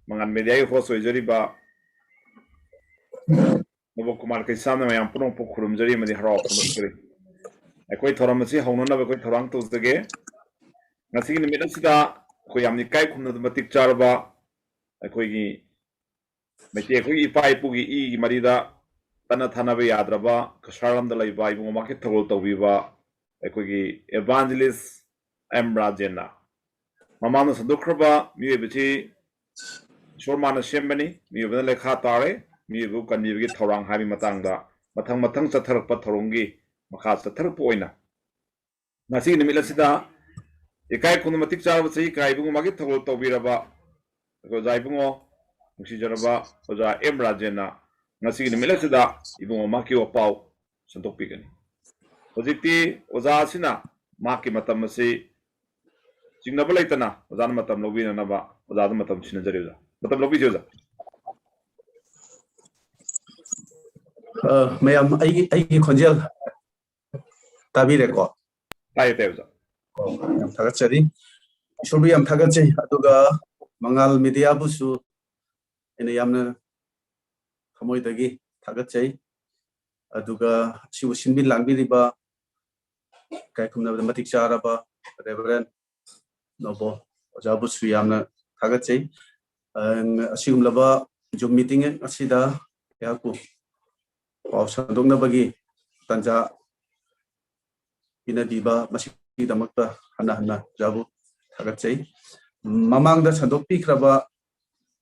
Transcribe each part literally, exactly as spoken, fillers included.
ꯃꯉꯥꯜ ꯃꯦꯗꯤꯌꯥꯒꯤ ꯍꯣꯁ ꯑꯣꯏꯖꯔꯤꯕ ꯅꯕꯣ ꯀꯨꯃꯥꯔ ꯀꯩꯁꯥꯝꯅ ꯃꯌꯥꯝ ꯄꯨꯝꯅꯃꯛꯄꯨ ꯈꯨꯔꯨꯝꯖꯔꯤ ꯑꯃꯗꯤ ꯍꯔꯥꯎ ꯐꯣꯡꯗꯣꯛꯆꯔꯤ꯫ ꯑꯩꯈꯣꯏ ꯊꯧꯔꯝ ꯑꯁꯤ ꯍꯧꯅꯅꯕ ꯑꯩꯈꯣꯏ ꯊꯧꯔꯥꯡ ꯇꯧꯖꯒꯦ꯫ ꯉꯁꯤꯒꯤ ꯅꯨꯃꯤꯠ ꯑꯁꯤꯗ ꯑꯩꯈꯣꯏ ꯌꯥꯝꯅ ꯏꯀꯥꯏ ꯈꯨꯝꯅꯕ ꯃꯇꯤꯛ ꯆꯥꯔꯕ ꯑꯩꯈꯣꯏꯒꯤ ꯃꯩꯇꯩ ꯑꯩꯈꯣꯏꯒꯤ ꯏꯄꯥ ꯏꯄꯨꯒꯤ ꯏꯒꯤ ꯃꯔꯤꯗ ꯇꯠꯅ ꯊꯥꯅꯕ ꯌꯥꯗ꯭ꯔꯕ ꯀꯁꯥꯔ ꯂꯝꯗ ꯂꯩꯕ ꯏꯕꯨꯡꯉꯣ ꯃꯥꯀꯤꯠ ꯊꯧꯒꯜ ꯇꯧꯕꯤꯕ ꯑꯩꯈꯣꯏꯒꯤ evangelist ꯑꯦꯝ ꯔꯥꯖꯦꯟꯅ ꯃꯃꯥꯡꯗ ꯁꯟꯗꯣꯛꯈ꯭ꯔꯕ ꯃꯤꯑꯣꯏꯕꯁꯤ ꯏꯁꯣꯔ ꯃꯥꯅ ꯁꯦꯝꯕꯅꯤ, ꯃꯤꯑꯣꯏꯕꯅ ꯂꯩꯈꯥ ꯇꯥꯔꯦ, ꯃꯤꯑꯣꯏꯕꯕꯨ ꯀꯟꯕꯤꯕꯒꯤ ꯊꯧꯔꯥꯡ ꯍꯥꯏꯕꯒꯤ ꯃꯇꯥꯡꯗ ꯃꯊꯪ ꯃꯊꯪ ꯆꯠꯊꯔꯛꯄ ꯊꯧꯔꯝꯒꯤ ꯃꯈꯥ ꯆꯠꯊꯔꯛꯄ ꯑꯣꯏꯅ ꯉꯁꯤꯒꯤ ꯅꯨꯃꯤꯠ ꯑꯁꯤꯗ ꯏꯀꯥꯏ ꯈꯨꯝꯅ ꯃꯇꯤꯛ ꯆꯥꯔꯕ ꯆꯍꯤ ꯀꯌꯥ ꯏꯕꯨꯡꯉꯣ ꯃꯥꯒꯤ ꯊꯧꯒꯜ ꯇꯧꯕꯤꯔꯕ ꯑꯩꯈꯣꯏ ꯑꯣꯖꯥ ꯏꯕꯨꯡꯉꯣ, ꯅꯨꯡꯁꯤꯖꯔꯕ ꯑꯣꯖꯥ ꯑꯦꯝ ꯔꯥꯖꯦꯟꯅ ꯉꯁꯤꯒꯤ ꯅꯨꯃꯤꯠ ꯑꯁꯤꯗ ꯏꯕꯨꯡꯉꯣ ꯃꯍꯥꯛꯀꯤ ꯋꯥꯄꯥꯎ ꯁꯟꯗꯣꯛꯄꯤꯒꯅꯤ꯫ ꯍꯧꯖꯤꯛꯇꯤ ꯑꯣꯖꯥ ꯑꯁꯤꯅ ꯃꯍꯥꯛꯀꯤ ꯃꯇꯝ ꯑꯁꯤ ꯆꯤꯡꯅꯕ ꯂꯩꯇꯅ ꯑꯣꯖꯥꯅ ꯃꯇꯝ ꯂꯧꯕꯤꯅꯅꯕ ꯑꯣꯖꯥꯗ ꯃꯇꯝ ꯁꯤꯟꯅꯖꯔꯤ ꯑꯣꯖꯥ꯫ ꯃꯇꯝ ꯂꯧꯕꯤꯁꯤ ꯑꯣꯖꯥ꯫ ꯑ, ꯃꯌꯥꯝ ꯑꯩꯒꯤ ꯑꯩꯒꯤ ꯈꯣꯟꯖꯦꯜ ꯇꯥꯕꯤꯔꯦꯀꯣ? ꯇꯥꯏꯌꯦ, ꯇꯥꯏꯌꯦ ꯑꯣꯖꯥ꯫ ꯑꯣ, ꯌꯥꯝ ꯊꯥꯒꯠꯆꯔꯤ꯫ ꯏꯁꯣꯔꯕꯨ ꯌꯥꯝ ꯊꯥꯒꯠꯆꯩ꯫ ꯑꯗꯨꯒ ꯃꯉꯥꯜ ꯃꯦꯗꯤꯌꯥꯕꯨꯁꯨ ꯑꯩꯅ ꯌꯥꯝꯅ ꯊꯃꯣꯏꯗꯒꯤ ꯊꯥꯒꯠꯆꯩ꯫ ꯑꯗꯨꯒ ꯑꯁꯤꯕꯨ ꯁꯤꯟꯕꯤ ꯂꯥꯡꯕꯤꯔꯤꯕ ꯏꯀꯥꯏ ꯈꯨꯝꯅꯕꯗ ꯃꯇꯤꯛ ꯆꯥꯔꯕ ꯔꯦꯚꯔꯦꯟ ꯅꯣꯕꯣ ꯑꯣꯖꯥꯕꯨꯁꯨ ꯌꯥꯝꯅ ꯊꯥꯒꯠꯆꯩ꯫ ꯑ, ꯑꯁꯤꯒꯨꯝꯂꯕ ꯖꯨꯝ ꯃꯤꯇꯤꯡ ꯑꯁꯤꯗ ꯑꯩꯍꯥꯛꯄꯨ ꯄꯥꯎ ꯁꯟꯗꯣꯛꯅꯕꯒꯤ ꯇꯥꯟꯖꯥ ꯄꯤꯅꯕꯤꯕ ꯃꯁꯤꯒꯤꯗꯃꯛꯇ ꯍꯟꯅ ꯍꯟꯅ ꯑꯣꯖꯥꯕꯨ ꯊꯥꯒꯠꯆꯩ꯫ ꯃꯃꯥꯡꯗ ꯁꯟꯗꯣꯛꯄꯤꯈ꯭ꯔꯕ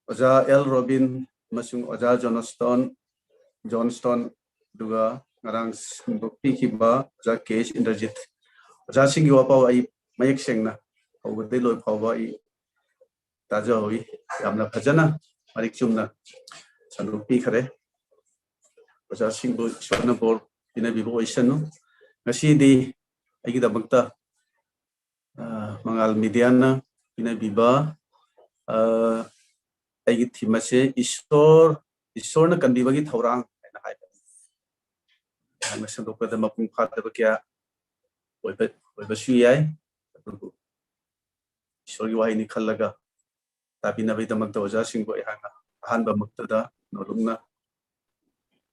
ꯑꯣꯖꯥ ꯑꯦꯜ ꯔꯣꯕꯤꯟ ꯑꯃꯁꯨꯡ ꯑꯣꯖꯥ ꯖꯣꯟꯁꯇꯣꯟ, ꯖꯣꯟꯁꯇꯣꯟ, ꯑꯗꯨꯒ ꯉꯔꯥꯡ ꯁꯟꯗꯣꯛꯄꯤꯈꯤꯕ ꯑꯣꯖꯥ ꯀꯦ ꯑꯦꯁ ꯏꯟꯗ꯭ꯔꯖꯤꯠ, ꯑꯣꯖꯥꯁꯤꯡꯒꯤ ꯋꯥꯐꯥꯎ ꯑꯩ ꯃꯌꯦꯛ ꯁꯦꯡꯅ ꯍꯧꯕꯗꯒꯤ ꯂꯣꯏ ꯐꯥꯎꯕ ꯑꯩ ꯇꯥꯖꯍꯧꯏ꯫ ꯌꯥꯝꯅ ꯐꯖꯅ ꯃꯔꯤꯛ ꯆꯨꯝꯅ ꯁꯟꯗꯣꯛꯄꯤꯈꯔꯦ꯫ ꯑꯣꯖꯥꯁꯤꯡꯕꯨ ꯏꯁꯣꯔꯅ ꯕꯣꯔ ꯄꯤꯅꯕꯤꯕ ꯑꯣꯏꯁꯅꯨ꯫ ꯉꯁꯤꯗꯤ ꯑꯩꯒꯤꯗꯃꯛꯇ, ꯑ, ꯃꯉꯥꯜ ꯃꯦꯗꯤꯌꯥꯅ ꯄꯤꯅꯕꯤꯕ, ꯑ, ꯑꯩꯒꯤ ꯊꯤꯝ ꯑꯁꯦ ꯏꯁꯣꯔ, ꯏꯁꯣꯔꯅ ꯀꯟꯕꯤꯕꯒꯤ ꯊꯧꯔꯥꯡ ꯍꯥꯏꯅ ꯍꯥꯏꯕ꯫ ꯌꯥꯝꯅ ꯁꯟꯗꯣꯛꯄꯗ ꯃꯄꯨꯡ ꯐꯥꯗꯕ ꯀꯌꯥ ꯑꯣꯏꯕ, ꯑꯣꯏꯕꯁꯨ ꯌꯥꯏ꯫ ꯑꯗꯨꯕꯨ ꯏꯁꯣꯔꯒꯤ ꯋꯥꯍꯩꯅꯤ ꯈꯜꯂꯒ ꯇꯥꯕꯤꯅꯕꯒꯤꯗꯃꯛꯇ ꯑꯣꯖꯥꯁꯤꯡꯕꯨ ꯑꯩꯍꯥꯛꯅ ꯑꯍꯥꯟꯕꯃꯛꯇꯗ ꯅꯣꯂꯨꯛꯅ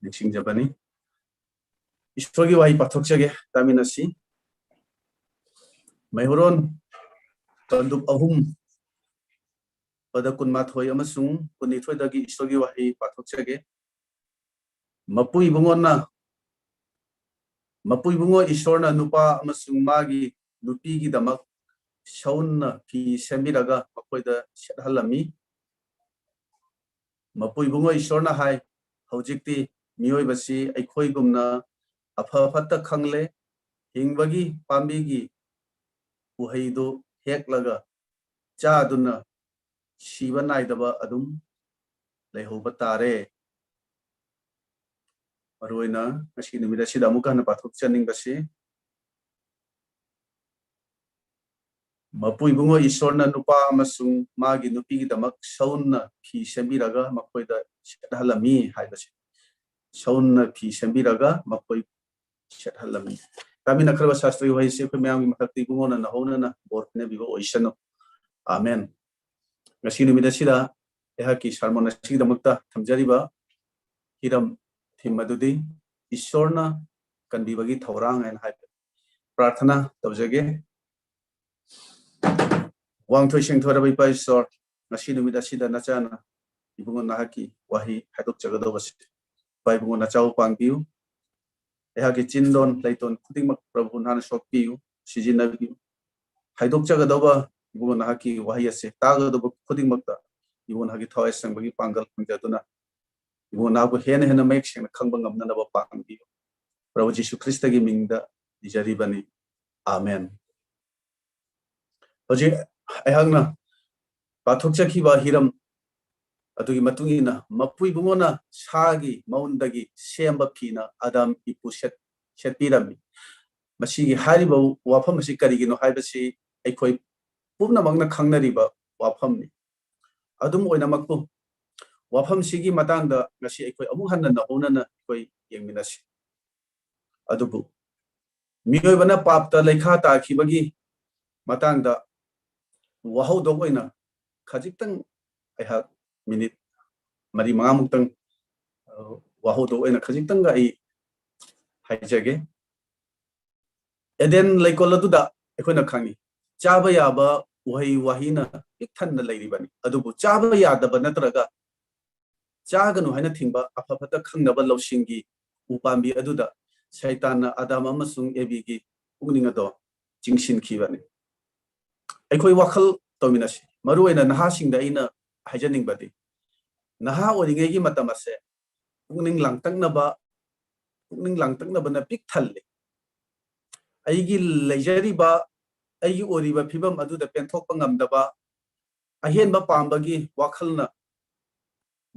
ꯅꯤꯡꯁꯤꯡꯖꯕꯅꯤ꯫ ꯏꯁꯣꯔꯒꯤ ꯋꯥꯍꯩ ꯄꯥꯊꯣꯛꯆꯒꯦ, ꯇꯥꯃꯤꯟꯅꯁꯤ꯫ ꯃꯩꯍꯧꯔꯣꯟ ꯀꯥꯡꯂꯨꯞ ꯑꯍꯨꯝ, ꯄꯗ ꯀꯨꯟꯃꯥꯊꯣꯏ ꯑꯃꯁꯨꯡ ꯀꯨꯟꯅꯤꯊꯣꯏꯗꯒꯤ ꯏꯁꯣꯔꯒꯤ ꯋꯥꯍꯩ ꯄꯥꯊꯣꯛꯆꯒꯦ꯫ ꯃꯄꯨ ꯏꯕꯨꯡꯉꯣꯅ, ꯃꯄꯨ ꯏꯕꯨꯡꯉꯣ ꯏꯁꯣꯔꯅ ꯅꯨꯄꯥ ꯑꯃꯁꯨꯡ ꯃꯥꯒꯤ ꯅꯨꯄꯤꯒꯤꯗꯃꯛ ꯁꯎꯟꯅ ꯐꯤ ꯁꯦꯝꯕꯤꯔꯒ ꯃꯈꯣꯏꯗ ꯁꯦꯠꯍꯜꯂꯝꯃꯤ꯫ ꯃꯄꯨ ꯏꯕꯨꯡꯉꯣ ꯏꯁꯣꯔꯅ ꯍꯥꯏ, "ꯍꯧꯖꯤꯛꯇꯤ ꯃꯤꯑꯣꯏꯕꯁꯤ ꯑꯩꯈꯣꯏꯒꯨꯝꯅ ꯑꯐ ꯐꯠꯇ ꯈꯪꯂꯦ꯫ ꯍꯤꯡꯕꯒꯤ ꯄꯥꯝꯕꯤꯒꯤ ꯎꯍꯩꯗꯨ ꯍꯦꯛꯂꯒ ꯆꯥꯗꯨꯅ ꯁꯤꯕ ꯅꯥꯏꯗꯕ ꯑꯗꯨꯝ ꯂꯩꯍꯧꯕ ꯇꯥꯔꯦ"꯫ ꯃꯔꯨꯑꯣꯏꯅ ꯉꯁꯤ ꯅꯨꯃꯤꯠ ꯑꯁꯤꯗ ꯑꯃꯨꯛꯀ ꯍꯟꯅ ꯄꯥꯊꯣꯛꯆꯅꯤꯡꯕꯁꯤ, ꯃꯄꯨ ꯏꯕꯨꯡꯉꯣ ꯏꯁꯣꯔꯅ ꯅꯨꯄꯥ ꯑꯃꯁꯨꯡ ꯃꯥꯒꯤ ꯅꯨꯄꯤꯒꯤꯗꯃꯛ ꯁꯎꯟꯅ ꯐꯤ ꯁꯦꯝꯕꯤꯔꯒ ꯃꯈꯣꯏꯗ ꯁꯦꯠꯍꯜꯂꯝꯃꯤ ꯍꯥꯏꯕꯁꯦ꯫ ꯁꯎꯟꯅ ꯐꯤ ꯁꯦꯝꯕꯤꯔꯒ ꯃꯈꯣꯏ ꯁꯦꯠꯍꯜꯂꯝꯃꯤ꯫ ꯇꯥꯃꯤꯟꯅꯈ꯭ꯔꯕ ꯁꯥꯁꯇ꯭ꯔꯒꯤ ꯋꯥꯍꯩꯁꯤ ꯑꯩꯈꯣꯏ ꯃꯌꯥꯝꯒꯤ ꯃꯊꯛꯇ ꯏꯕꯨꯡꯉꯣꯅ ꯅꯍꯧꯅꯅ ꯕꯣꯔ ꯄꯤꯅꯕꯤꯕ ꯑꯣꯏꯁꯅꯨ꯫ ꯑꯥꯃꯦꯟ꯫ ꯉꯁꯤ ꯅꯨꯃꯤꯠ ꯑꯁꯤꯗ ꯑꯩꯍꯥꯛꯀꯤ ꯁꯥꯔꯃꯣꯟ ꯑꯁꯤꯒꯤꯗꯃꯛꯇ ꯊꯝꯖꯔꯤꯕ ꯍꯤꯔꯝ, ꯊꯤꯝ ꯑꯗꯨꯗꯤ "ꯏꯁꯣꯔꯅ ꯀꯟꯕꯤꯕꯒꯤ ꯊꯧꯔꯥꯡ" ꯍꯥꯏꯅ ꯍꯥꯏꯕ꯫ ꯄ꯭ꯔꯥꯔꯊꯅꯥ ꯇꯧꯖꯒꯦ꯫ ꯋꯥꯡꯊꯣꯏ ꯁꯦꯡꯊꯣꯏꯔꯕ ꯏꯄꯥ ꯏꯁꯣꯔ, ꯉꯁꯤ ꯅꯨꯃꯤꯠ ꯑꯁꯤꯗ ꯅꯆꯥꯅ ꯏꯕꯨꯡꯉꯣ ꯅꯍꯥꯛꯀꯤ ꯋꯥꯍꯩ ꯍꯥꯏꯗꯣꯛꯆꯒꯗꯧꯕꯁꯤ ꯏꯄꯥ ꯏꯕꯨꯡꯉꯣ ꯅꯆꯥꯕꯨ ꯄꯥꯡꯕꯤꯌꯨ꯫ ꯑꯩꯍꯥꯛꯀꯤ ꯆꯤꯟꯗꯣꯟ ꯂꯩꯇꯣꯟ ꯈꯨꯗꯤꯡꯃꯛ ꯄ꯭ꯔꯚꯨ ꯅꯍꯥꯛꯅ ꯁꯣꯛꯄꯤꯌꯨ, ꯁꯤꯖꯤꯟꯅꯕꯤꯌꯨ꯫ ꯍꯥꯏꯗꯣꯛꯆꯒꯗꯧꯕ ꯏꯕꯨꯡꯉꯣ ꯅꯍꯥꯛꯀꯤ ꯋꯥꯍꯩ ꯑꯁꯦ ꯇꯥꯒꯗꯧꯕ ꯈꯨꯗꯤꯡꯃꯛꯇ ꯏꯕꯨꯡꯉꯣ ꯅꯍꯥꯛꯀꯤ ꯊꯋꯥꯏ ꯑꯁꯦꯡꯕꯒꯤ ꯄꯥꯡꯒꯜ ꯐꯪꯖꯗꯨꯅ ꯏꯕꯨꯡꯉꯣ ꯅꯍꯥꯛꯄꯨ ꯍꯦꯟꯅ ꯍꯦꯟꯅ ꯃꯌꯦꯛ ꯁꯦꯡꯅ ꯈꯪꯕ ꯉꯝꯅꯅꯕ ꯄꯥꯡꯕꯤꯌꯨ꯫ ꯄ꯭ꯔꯚꯨ ꯖꯤꯁꯨ ꯈ꯭ꯔꯤꯁꯇꯒꯤ ꯃꯤꯡꯗ ꯅꯤꯖꯔꯤꯕꯅꯤ꯫ ꯑꯥꯃꯦꯟ꯫ ꯍꯧꯖꯤꯛ ꯑꯩꯍꯥꯛꯅ ꯄꯥꯊꯣꯛꯆꯈꯤꯕ ꯍꯤꯔꯝ ꯑꯗꯨꯒꯤ ꯃꯇꯨꯡ ꯏꯟꯅ ꯃꯄꯨ ꯏꯕꯨꯡꯉꯣꯅ ꯁꯥꯒꯤ ꯃꯎꯟꯗꯒꯤ ꯁꯦꯝꯕ ꯐꯤꯅ ꯑꯗꯥꯝ ꯏꯞꯄꯨ ꯁꯦꯠ-, ꯁꯦꯠꯄꯤꯔꯝꯃꯤ꯫ ꯃꯁꯤꯒꯤ ꯍꯥꯏꯔꯤꯕ ꯋꯥꯐꯝ ꯑꯁꯤ ꯀꯔꯤꯒꯤꯅꯣ ꯍꯥꯏꯕꯁꯤ ꯑꯩꯈꯣꯏ ꯄꯨꯝꯅꯃꯛꯅ ꯈꯪꯅꯔꯤꯕ ꯋꯥꯐꯝꯅꯤ꯫ ꯑꯗꯨꯝ ꯑꯣꯏꯅꯃꯛꯄꯨ, ꯋꯥꯐꯝꯁꯤꯒꯤ ꯃꯇꯥꯡꯗ ꯉꯁꯤ ꯑꯩꯈꯣꯏ ꯑꯃꯨꯛ ꯍꯟꯅ ꯅꯧꯍꯧꯅꯅ ꯑꯩꯈꯣꯏ ꯌꯦꯡꯃꯤꯟꯅꯁꯤ꯫ ꯑꯗꯨꯕꯨ ꯃꯤꯑꯣꯏꯕꯅ ꯄꯥꯞꯇ ꯂꯩꯈꯥ ꯇꯥꯈꯤꯕꯒꯤ ꯃꯇꯥꯡꯗ ꯋꯥꯍꯧꯗꯣꯛ ꯑꯣꯏꯅ ꯈꯖꯤꯛꯇꯪ ꯑꯩꯍꯥꯛ ꯃꯤꯅꯤꯠ ꯃꯔꯤ ꯃꯉꯥꯃꯨꯛꯇꯪ, ꯑ, ꯋꯥꯍꯧꯗꯣꯛ ꯑꯣꯏꯅ ꯈꯖꯤꯛꯇꯪꯒ ꯑꯩ ꯍꯥꯏꯖꯒꯦ꯫ ꯑꯦꯗꯦꯟ ꯂꯩꯀꯣꯜ ꯑꯗꯨꯗ ꯑꯩꯈꯣꯏꯅ ꯈꯪꯉꯤ, ꯆꯥꯕ ꯌꯥꯕ ꯎꯍꯩ ꯋꯥꯍꯩꯅ ꯄꯤꯛ ꯊꯟꯅ ꯂꯩꯔꯤꯕꯅꯤ꯫ ꯑꯗꯨꯕꯨ ꯆꯥꯕ ꯌꯥꯗꯕ ꯅꯠꯇ꯭ꯔꯒ ꯆꯥꯒꯅꯨ ꯍꯥꯏꯅ ꯊꯤꯡꯕ ꯑꯐ ꯐꯠꯇ ꯈꯪꯅꯕ ꯂꯧꯁꯤꯡꯒꯤ ꯎꯄꯥꯝꯕꯤ ꯑꯗꯨꯗ ꯁꯩꯇꯥꯟꯅ ꯑꯗꯥꯝ ꯑꯃꯁꯨꯡ ꯑꯦꯕꯤꯒꯤ ꯄꯨꯛꯅꯤꯡ ꯑꯗꯣ ꯆꯤꯡꯁꯤꯟꯈꯤꯕꯅꯤ꯫ ꯑꯩꯈꯣꯏ ꯋꯥꯈꯜ ꯇꯧꯃꯤꯟꯅꯁꯤ꯫ ꯃꯔꯨꯑꯣꯏꯅ ꯅꯍꯥꯁꯤꯡꯗ ꯑꯩꯅ ꯍꯥꯏꯖꯅꯤꯡꯕꯗꯤ, ꯅꯍꯥ ꯑꯣꯏꯔꯤꯉꯩꯒꯤ ꯃꯇꯝ ꯑꯁꯦ ꯄꯨꯛꯅꯤꯡ ꯂꯥꯡꯇꯛꯅꯕ, ꯄꯨꯛꯅꯤꯡ ꯂꯥꯡꯇꯛꯅꯕꯅ ꯄꯤꯛ ꯊꯜꯂꯤ꯫ ꯑꯩꯒꯤ ꯂꯩꯖꯔꯤꯕ, ꯑꯩꯒꯤ ꯑꯣꯏꯔꯤꯕ ꯐꯤꯕꯝ ꯑꯗꯨꯗ ꯄꯦꯟꯊꯣꯛꯄ ꯉꯝꯗꯕ, ꯑꯍꯦꯟꯕ ꯄꯥꯝꯕꯒꯤ ꯋꯥꯈꯜꯅ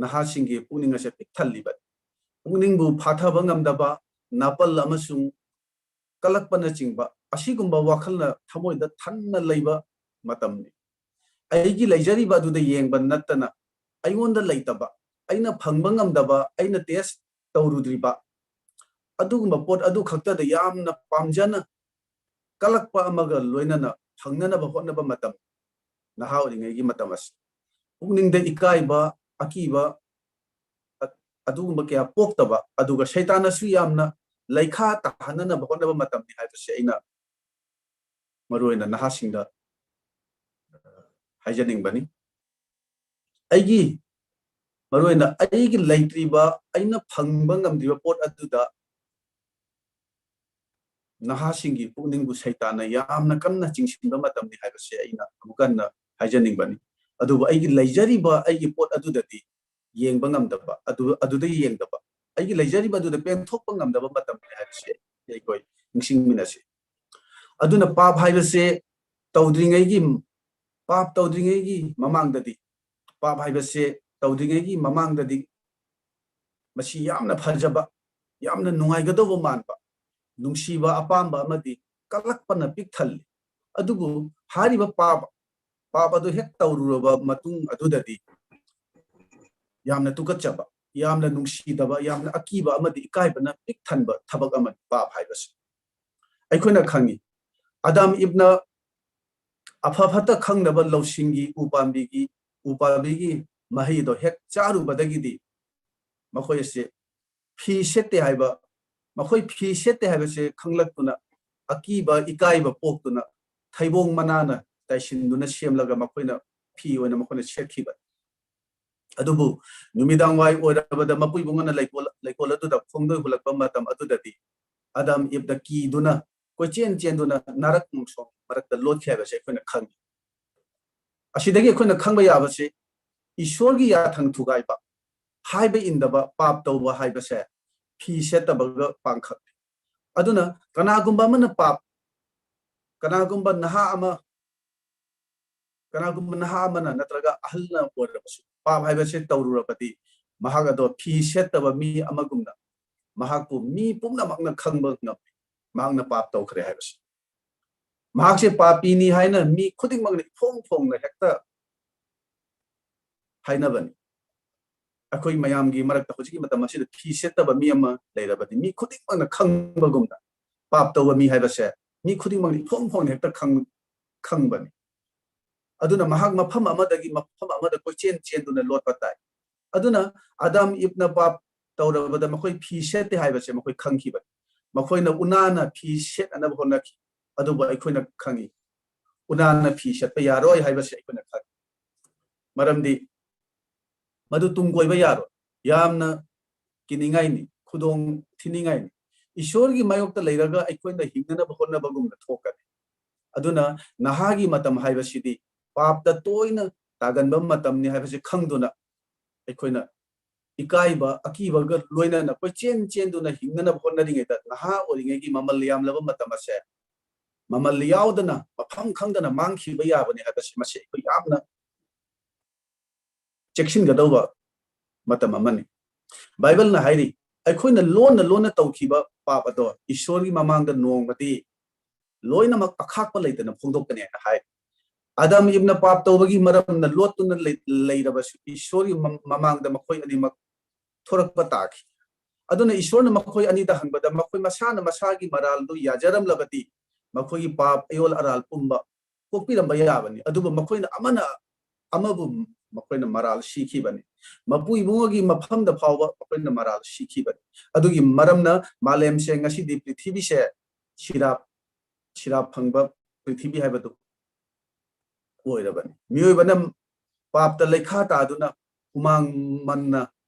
ꯅꯍꯥꯁꯤꯡꯒꯤ ꯄꯨꯛꯅꯤꯡ ꯑꯁꯦ ꯄꯤꯛ ꯊꯜꯂꯤꯕꯅꯤ꯫ ꯄꯨꯛꯅꯤꯡꯕꯨ ꯐꯥꯊꯕ ꯉꯝꯗꯕ, ꯅꯥꯄꯜ ꯑꯃꯁꯨꯡ ꯀꯂꯛꯄꯅꯆꯤꯡꯕ ꯑꯁꯤꯒꯨꯝꯕ ꯋꯥꯈꯜꯅ ꯊꯃꯣꯏꯗ ꯊꯟꯅ ꯂꯩꯕ ꯃꯇꯝꯅꯤ꯫ ꯑꯩꯒꯤ ꯂꯩꯖꯔꯤꯕ ꯑꯗꯨꯗ ꯌꯦꯡꯕ ꯅꯠꯇꯅ ꯑꯩꯉꯣꯟꯗ ꯂꯩꯇꯕ, ꯑꯩꯅ ꯐꯪꯕ ꯉꯝꯗꯕ, ꯑꯩꯅ ꯇꯦꯁ ꯇꯧꯔꯨꯗ꯭ꯔꯤꯕ ꯑꯗꯨꯒꯨꯝꯕ ꯄꯣꯠ ꯑꯗꯨ ꯈꯛꯇꯗ ꯌꯥꯝꯅ ꯄꯥꯝꯖꯅ ꯀꯂꯛꯄ ꯑꯃꯒ ꯂꯣꯏꯅꯅ ꯐꯪꯅꯅꯕ ꯍꯣꯠꯅꯕ ꯃꯇꯝ, ꯅꯍꯥ ꯑꯣꯏꯔꯤꯉꯩꯒꯤ ꯃꯇꯝ ꯑꯁꯤ꯫ ꯄꯨꯛꯅꯤꯡꯗ ꯏꯀꯥꯏꯕ, ꯑꯀꯤꯕ, ꯑ-, ꯑꯗꯨꯒꯨꯝꯕ ꯀꯌꯥ ꯄꯣꯛꯇꯕ, ꯑꯗꯨꯒ ꯁꯩꯇꯥꯟꯅꯁꯨ ꯌꯥꯝꯅ ꯂꯩꯈꯥ ꯇꯥꯍꯟꯅꯅꯕ ꯍꯣꯠꯅꯕ ꯃꯇꯝꯅꯤ ꯍꯥꯏꯕꯁꯤ ꯑꯩꯅ ꯃꯔꯨꯑꯣꯏꯅ ꯅꯍꯥꯁꯤꯡꯗ ꯍꯥꯏꯖꯅꯤꯡꯕꯅꯤ꯫ ꯑꯩꯒꯤ, ꯃꯔꯨꯑꯣꯏꯅ ꯑꯩꯒꯤ ꯂꯩꯇ꯭ꯔꯤꯕ, ꯑꯩꯅ ꯐꯪꯕ ꯉꯝꯗ꯭ꯔꯤꯕ ꯄꯣꯠ ꯑꯗꯨꯗ ꯅꯍꯥꯁꯤꯡꯒꯤ ꯄꯨꯛꯅꯤꯡꯕꯨ ꯁꯩꯇꯥꯟꯅ ꯌꯥꯝꯅ ꯀꯟꯅ ꯆꯤꯡꯁꯤꯟꯕ ꯃꯇꯝꯅꯤ ꯍꯥꯏꯕꯁꯦ ꯑꯩꯅ ꯑꯃꯨꯛ ꯍꯟꯅ ꯍꯥꯏꯖꯅꯤꯡꯕꯅꯤ꯫ ꯑꯗꯨꯕꯨ ꯑꯩꯒꯤ ꯂꯩꯖꯔꯤꯕ ꯑꯩꯒꯤ ꯄꯣꯠ ꯑꯗꯨꯗꯗꯤ ꯌꯦꯡꯕ ꯉꯝꯗꯕ, ꯑꯗꯨ, ꯑꯗꯨꯗ ꯌꯦꯡꯗꯕ, ꯑꯩꯒꯤ ꯂꯩꯖꯔꯤꯕ ꯑꯗꯨꯗ ꯄꯦꯟꯊꯣꯛꯄ ꯉꯝꯗꯕ ꯃꯇꯝꯅꯤ ꯍꯥꯏꯕꯁꯦ ꯑꯩꯈꯣꯏ ꯅꯤꯡꯁꯤꯡꯃꯤꯟꯅꯁꯤ꯫ ꯑꯗꯨꯅ ꯄꯥꯞ ꯍꯥꯏꯕꯁꯦ ꯇꯧꯗ꯭ꯔꯤꯉꯩꯒꯤ, ꯄꯥꯞ ꯇꯧꯗ꯭ꯔꯤꯉꯩꯒꯤ ꯃꯃꯥꯡꯗꯗꯤ, ꯄꯥꯞ ꯍꯥꯏꯕꯁꯦ ꯇꯧꯗ꯭ꯔꯤꯉꯩꯒꯤ ꯃꯃꯥꯡꯗꯗꯤ ꯃꯁꯤ ꯌꯥꯝꯅ ꯐꯖꯕ, ꯌꯥꯝꯅ ꯅꯨꯡꯉꯥꯏꯒꯗꯧꯕ ꯃꯥꯟꯕ, ꯅꯨꯡꯁꯤꯕ, ꯑꯄꯥꯝꯕ ꯑꯃꯗꯤ ꯀꯜꯂꯛꯄꯅ ꯄꯤꯛ ꯊꯜꯂꯤ꯫ ꯑꯗꯨꯕꯨ ꯍꯥꯏꯔꯤꯕ ꯄꯥꯞ, ꯄꯥꯞ ꯑꯗꯨ ꯍꯦꯛ ꯇꯧꯔꯨꯔꯕ ꯃꯇꯨꯡ ꯑꯗꯨꯗꯗꯤ ꯌꯥꯝꯅ ꯇꯨꯀꯠꯆꯕ, ꯌꯥꯝꯅ ꯅꯨꯡꯁꯤꯗꯕ, ꯌꯥꯝꯅ ꯑꯀꯤꯕ ꯑꯃꯗꯤ ꯏꯀꯥꯏꯕꯅ ꯄꯤꯛ ꯊꯟꯕ ꯊꯕꯛ ꯑꯃꯅꯤ ꯄꯥꯞ ꯍꯥꯏꯕꯁꯤ꯫ ꯑꯩꯈꯣꯏꯅ ꯈꯪꯉꯤ, ꯑꯗꯥꯝ ꯏꯕꯅ ꯑꯐ ꯐꯠꯇ ꯈꯪꯗꯕ ꯂꯧꯁꯤꯡꯒꯤ ꯎ ꯄꯥꯝꯕꯤꯒꯤ, ꯎ ꯄꯥꯝꯕꯤꯒꯤ ꯃꯍꯩꯗꯣ ꯍꯦꯛ ꯆꯥꯔꯨꯕꯗꯒꯤꯗꯤ ꯃꯈꯣꯏ ꯑꯁꯤ ꯐꯤ ꯁꯦꯠꯇꯦ ꯍꯥꯏꯕ, ꯃꯈꯣꯏ ꯐꯤ ꯁꯦꯠꯇꯦ ꯍꯥꯏꯕꯁꯦ ꯈꯪꯂꯛꯇꯨꯅ, ꯑꯀꯤꯕ, ꯏꯀꯥꯏꯕ ꯄꯣꯛꯇꯨꯅ ꯊꯩꯕꯣꯡ ꯃꯅꯥꯅ ꯇꯥꯏꯁꯤꯟꯗꯨꯅ ꯁꯦꯝꯂꯒ ꯃꯈꯣꯏꯅ ꯐꯤ ꯑꯣꯏꯅ ꯃꯈꯣꯏꯅ ꯁꯦꯠꯈꯤꯕ꯫ ꯑꯗꯨꯕꯨ ꯅꯨꯃꯤꯗꯥꯡ ꯋꯥꯏ ꯑꯣꯏꯔꯕꯗ ꯃꯄꯨꯏꯕꯨꯡꯉꯣꯅ ꯂꯩꯀꯣꯜ, ꯂꯩꯀꯣꯜ ꯑꯗꯨꯗ ꯈꯣꯡꯗꯣꯏ ꯍꯨꯜꯂꯛꯄ ꯃꯇꯝ ꯑꯗꯨꯗꯗꯤ ꯑꯗꯝ ꯏꯕꯗ ꯀꯤꯗꯨꯅ ꯀꯣꯏꯆꯦꯟ ꯆꯦꯟꯗꯨꯅ ꯅꯥꯔꯛ ꯃꯣꯡꯁꯣꯡ ꯃꯔꯛꯇ ꯂꯣꯠꯈꯤ ꯍꯥꯏꯕꯁꯦ ꯑꯩꯈꯣꯏꯅ ꯈꯪꯉꯤ꯫ ꯑꯁꯤꯗꯒꯤ ꯑꯩꯈꯣꯏꯅ ꯈꯪꯕ ꯌꯥꯕꯁꯤ ꯏꯁꯣꯔꯒꯤ ꯌꯥꯊꯪ ꯊꯨꯒꯥꯏꯕ, ꯍꯥꯏꯕ ꯏꯟꯗꯕ, ꯄꯥꯞ ꯇꯧꯕ ꯍꯥꯏꯕꯁꯦ ꯐꯤ ꯁꯦꯠꯇꯕꯒ ꯄꯥꯡꯈꯛꯅꯤ꯫ ꯑꯗꯨꯅ ꯀꯅꯥꯒꯨꯝꯕ ꯑꯃꯅ ꯄꯥꯞ, ꯀꯅꯥꯒꯨꯝꯕ ꯅꯍꯥ ꯑꯃ, ꯀꯅꯥꯒꯨꯝꯕ ꯅꯍꯥ ꯑꯃꯅ ꯅꯠꯇ꯭ꯔꯒ ꯑꯍꯜꯅ ꯑꯣꯏꯔꯕꯁꯨ ꯄꯥꯞ ꯍꯥꯏꯕꯁꯦ ꯇꯧꯔꯨꯔꯕꯗꯤ ꯃꯍꯥꯛ ꯑꯗꯣ ꯐꯤ ꯁꯦꯠꯇꯕ ꯃꯤ ꯑꯃꯒꯨꯝꯅ ꯃꯍꯥꯛꯄꯨ ꯃꯤ ꯄꯨꯝꯅꯃꯛꯅ ꯈꯪꯕ ꯉꯝꯃꯤ꯫ ꯃꯍꯥꯛꯅ ꯄꯥꯞ ꯇꯧꯈ꯭ꯔꯦ ꯍꯥꯏꯕꯁꯤ꯫ ꯃꯍꯥꯛꯁꯦ ꯄꯥꯄꯤꯅꯤ ꯍꯥꯏꯅ ꯃꯤ ꯈꯨꯗꯤꯡꯃꯛꯅ ꯏꯐꯣꯡ ꯐꯣꯡꯅ ꯍꯦꯛꯇ ꯍꯥꯏꯅꯕꯅꯤ꯫ ꯑꯩꯈꯣꯏ ꯃꯌꯥꯝꯒꯤ ꯃꯔꯛꯇ ꯍꯧꯖꯤꯛꯀꯤ ꯃꯇꯝ ꯑꯁꯤꯗ ꯐꯤ ꯁꯦꯠꯇꯕ ꯃꯤ ꯑꯃ ꯂꯩꯔꯕꯗꯤ ꯃꯤ ꯈꯨꯗꯤꯡꯃꯛꯅ ꯈꯪꯕꯒꯨꯝꯅ ꯄꯥꯞ ꯇꯧꯕ ꯃꯤ ꯍꯥꯏꯕꯁꯦ ꯃꯤ ꯈꯨꯗꯤꯡꯃꯛꯅ ꯏꯐꯣꯡ ꯐꯣꯡꯅ ꯍꯦꯛꯇ ꯈꯪ-, ꯈꯪꯕꯅꯤ꯫ ꯑꯗꯨꯅ ꯃꯍꯥꯛ ꯃꯐꯝ ꯑꯃꯗꯒꯤ ꯃꯐꯝ ꯑꯃꯗ ꯀꯣꯏꯆꯦꯟ ꯆꯦꯟꯗꯨꯅ ꯂꯣꯠꯄ ꯇꯥꯏ꯫ ꯑꯗꯨꯅ ꯑꯗꯥꯝ ꯏꯕꯅ ꯄꯥꯞ ꯇꯧꯔꯕꯗ ꯃꯈꯣꯏ ꯐꯤ ꯁꯦꯠꯇꯦ ꯍꯥꯏꯕꯁꯦ ꯃꯈꯣꯏ ꯈꯪꯈꯤꯕꯅꯤ꯫ ꯃꯈꯣꯏꯅ ꯎꯅꯥꯅ ꯐꯤ ꯁꯦꯠꯅꯅꯕ ꯍꯣꯠꯅꯈꯤ꯫ ꯑꯗꯨꯕꯨ ꯑꯩꯈꯣꯏꯅ ꯈꯪꯉꯤ, ꯎꯅꯥꯅ ꯐꯤ ꯁꯦꯠꯄ ꯌꯥꯔꯣꯏ ꯍꯥꯏꯕꯁꯦ ꯑꯩꯈꯣꯏꯅ ꯈꯪꯉꯤ꯫ ꯃꯔꯝꯗꯤ ꯃꯗꯨ ꯇꯨꯡ ꯀꯣꯏꯕ ꯌꯥꯔꯣꯏ꯫ ꯌꯥꯝꯅ ꯀꯤꯅꯤꯡꯉꯥꯏꯅꯤ, ꯈꯨꯗꯣꯡ ꯊꯤꯅꯤꯡꯉꯥꯏꯅꯤ꯫ ꯏꯁꯣꯔꯒꯤ ꯃꯥꯌꯣꯛꯇ ꯂꯩꯔꯒ ꯑꯩꯈꯣꯏꯅ ꯍꯤꯡꯅꯅꯕ ꯍꯣꯠꯅꯕꯒꯨꯝꯅ ꯊꯣꯛꯀꯅꯤ꯫ ꯑꯗꯨꯅ ꯅꯍꯥꯒꯤ ꯃꯇꯝ ꯍꯥꯏꯕꯁꯤꯗꯤ ꯄꯥꯞꯇ ꯇꯣꯏꯅ ꯇꯥꯒꯟꯕ ꯃꯇꯝꯅꯤ ꯍꯥꯏꯕꯁꯤ ꯈꯪꯗꯨꯅ ꯑꯩꯈꯣꯏꯅ ꯏꯀꯥꯏꯕ, ꯑꯀꯤꯕꯒ ꯂꯣꯏꯅꯅ ꯀꯣꯏꯆꯦꯟ ꯆꯦꯟꯗꯨꯅ ꯍꯤꯡꯅꯅꯕ ꯍꯣꯠꯅꯔꯤꯉꯩꯗ ꯅꯍꯥ ꯑꯣꯏꯔꯤꯉꯩꯒꯤ ꯃꯃꯜ ꯌꯥꯝꯂꯕ ꯃꯇꯝ ꯑꯁꯦ ꯃꯃꯜ ꯌꯥꯎꯗꯅ, ꯃꯐꯝ ꯈꯪꯗꯅ ꯃꯥꯡꯈꯤꯕ ꯌꯥꯕꯅꯤ ꯍꯥꯏꯕꯁꯤ ꯃꯁꯤ ꯑꯩꯈꯣꯏ ꯌꯥꯝꯅ ꯆꯦꯛꯁꯤꯟꯒꯗꯧꯕ ꯃꯇꯝ ꯑꯃꯅꯤ꯫ ꯕꯥꯏꯕꯜꯅ ꯍꯥꯏꯔꯤ, ꯑꯩꯈꯣꯏꯅ ꯂꯣꯟꯅ ꯂꯣꯟꯅ ꯇꯧꯈꯤꯕ ꯄꯥꯞ ꯑꯗꯣ ꯏꯁꯣꯔꯒꯤ ꯃꯃꯥꯡꯗ ꯅꯣꯡꯃꯗꯤ ꯂꯣꯏꯅꯃꯛ ꯑꯈꯥꯛꯄ ꯂꯩꯇꯅ ꯐꯣꯡꯗꯣꯛꯀꯅꯤ ꯍꯥꯏꯅ ꯍꯥꯏ꯫ ꯑꯗꯝ ꯏꯕꯅ ꯄꯥꯞ ꯇꯧꯕꯒꯤ ꯃꯔꯝꯅ ꯂꯣꯠꯇꯨꯅ ꯂꯩ-, ꯂꯩꯔꯕꯁꯨ ꯏꯁꯣꯔꯒꯤ ꯃ-, ꯃꯃꯥꯡꯗ ꯃꯈꯣꯏ ꯑꯅꯤꯃꯛ ꯊꯣꯔꯛꯄ ꯇꯥꯈꯤ꯫ ꯑꯗꯨꯅ ꯏꯁꯣꯔꯅ ꯃꯈꯣꯏ ꯑꯅꯤꯗ ꯍꯪꯕꯗ ꯃꯈꯣꯏ ꯃꯁꯥꯅ ꯃꯁꯥꯒꯤ ꯃꯔꯥꯜꯗꯨ ꯌꯥꯖꯔꯝꯂꯕꯗꯤ ꯃꯈꯣꯏꯒꯤ ꯄꯥꯞ ꯑꯌꯣꯜ ꯑꯔꯥꯜ ꯄꯨꯝꯕ ꯀꯣꯛꯄꯤꯔꯝꯕ ꯌꯥꯕꯅꯤ꯫ ꯑꯗꯨꯕꯨ ꯃꯈꯣꯏꯅ ꯑꯃꯅ ꯑꯃꯕꯨ ꯃꯈꯣꯏꯅ ꯃꯔꯥꯜ ꯁꯤꯈꯤꯕꯅꯤ꯫ ꯃꯄꯨ ꯏꯕꯨꯡꯉꯣꯒꯤ ꯃꯐꯝꯗ ꯐꯥꯎꯕ ꯃꯈꯣꯏꯅ ꯃꯔꯥꯜ ꯁꯤꯈꯤꯕꯅꯤ꯫ ꯑꯗꯨꯒꯤ ꯃꯔꯝꯅ ꯃꯥꯂꯦꯝꯁꯦ ꯉꯁꯤꯗꯤ ꯄ꯭ꯔꯤꯊꯤꯕꯤꯁꯦ ꯁꯤꯔꯥꯞ, ꯁꯤꯔꯥꯞ ꯐꯪꯕ ꯄ꯭ꯔꯤꯊꯤꯕꯤ ꯍꯥꯏꯕꯗꯨ ꯑꯣꯏꯔꯕꯅꯤ꯫ ꯃꯤꯑꯣꯏꯕꯅ ꯄꯥꯞꯇ ꯂꯩꯈꯥ ꯇꯥꯗꯨꯅ ꯍꯨꯃꯥꯡ ꯃꯟꯅ,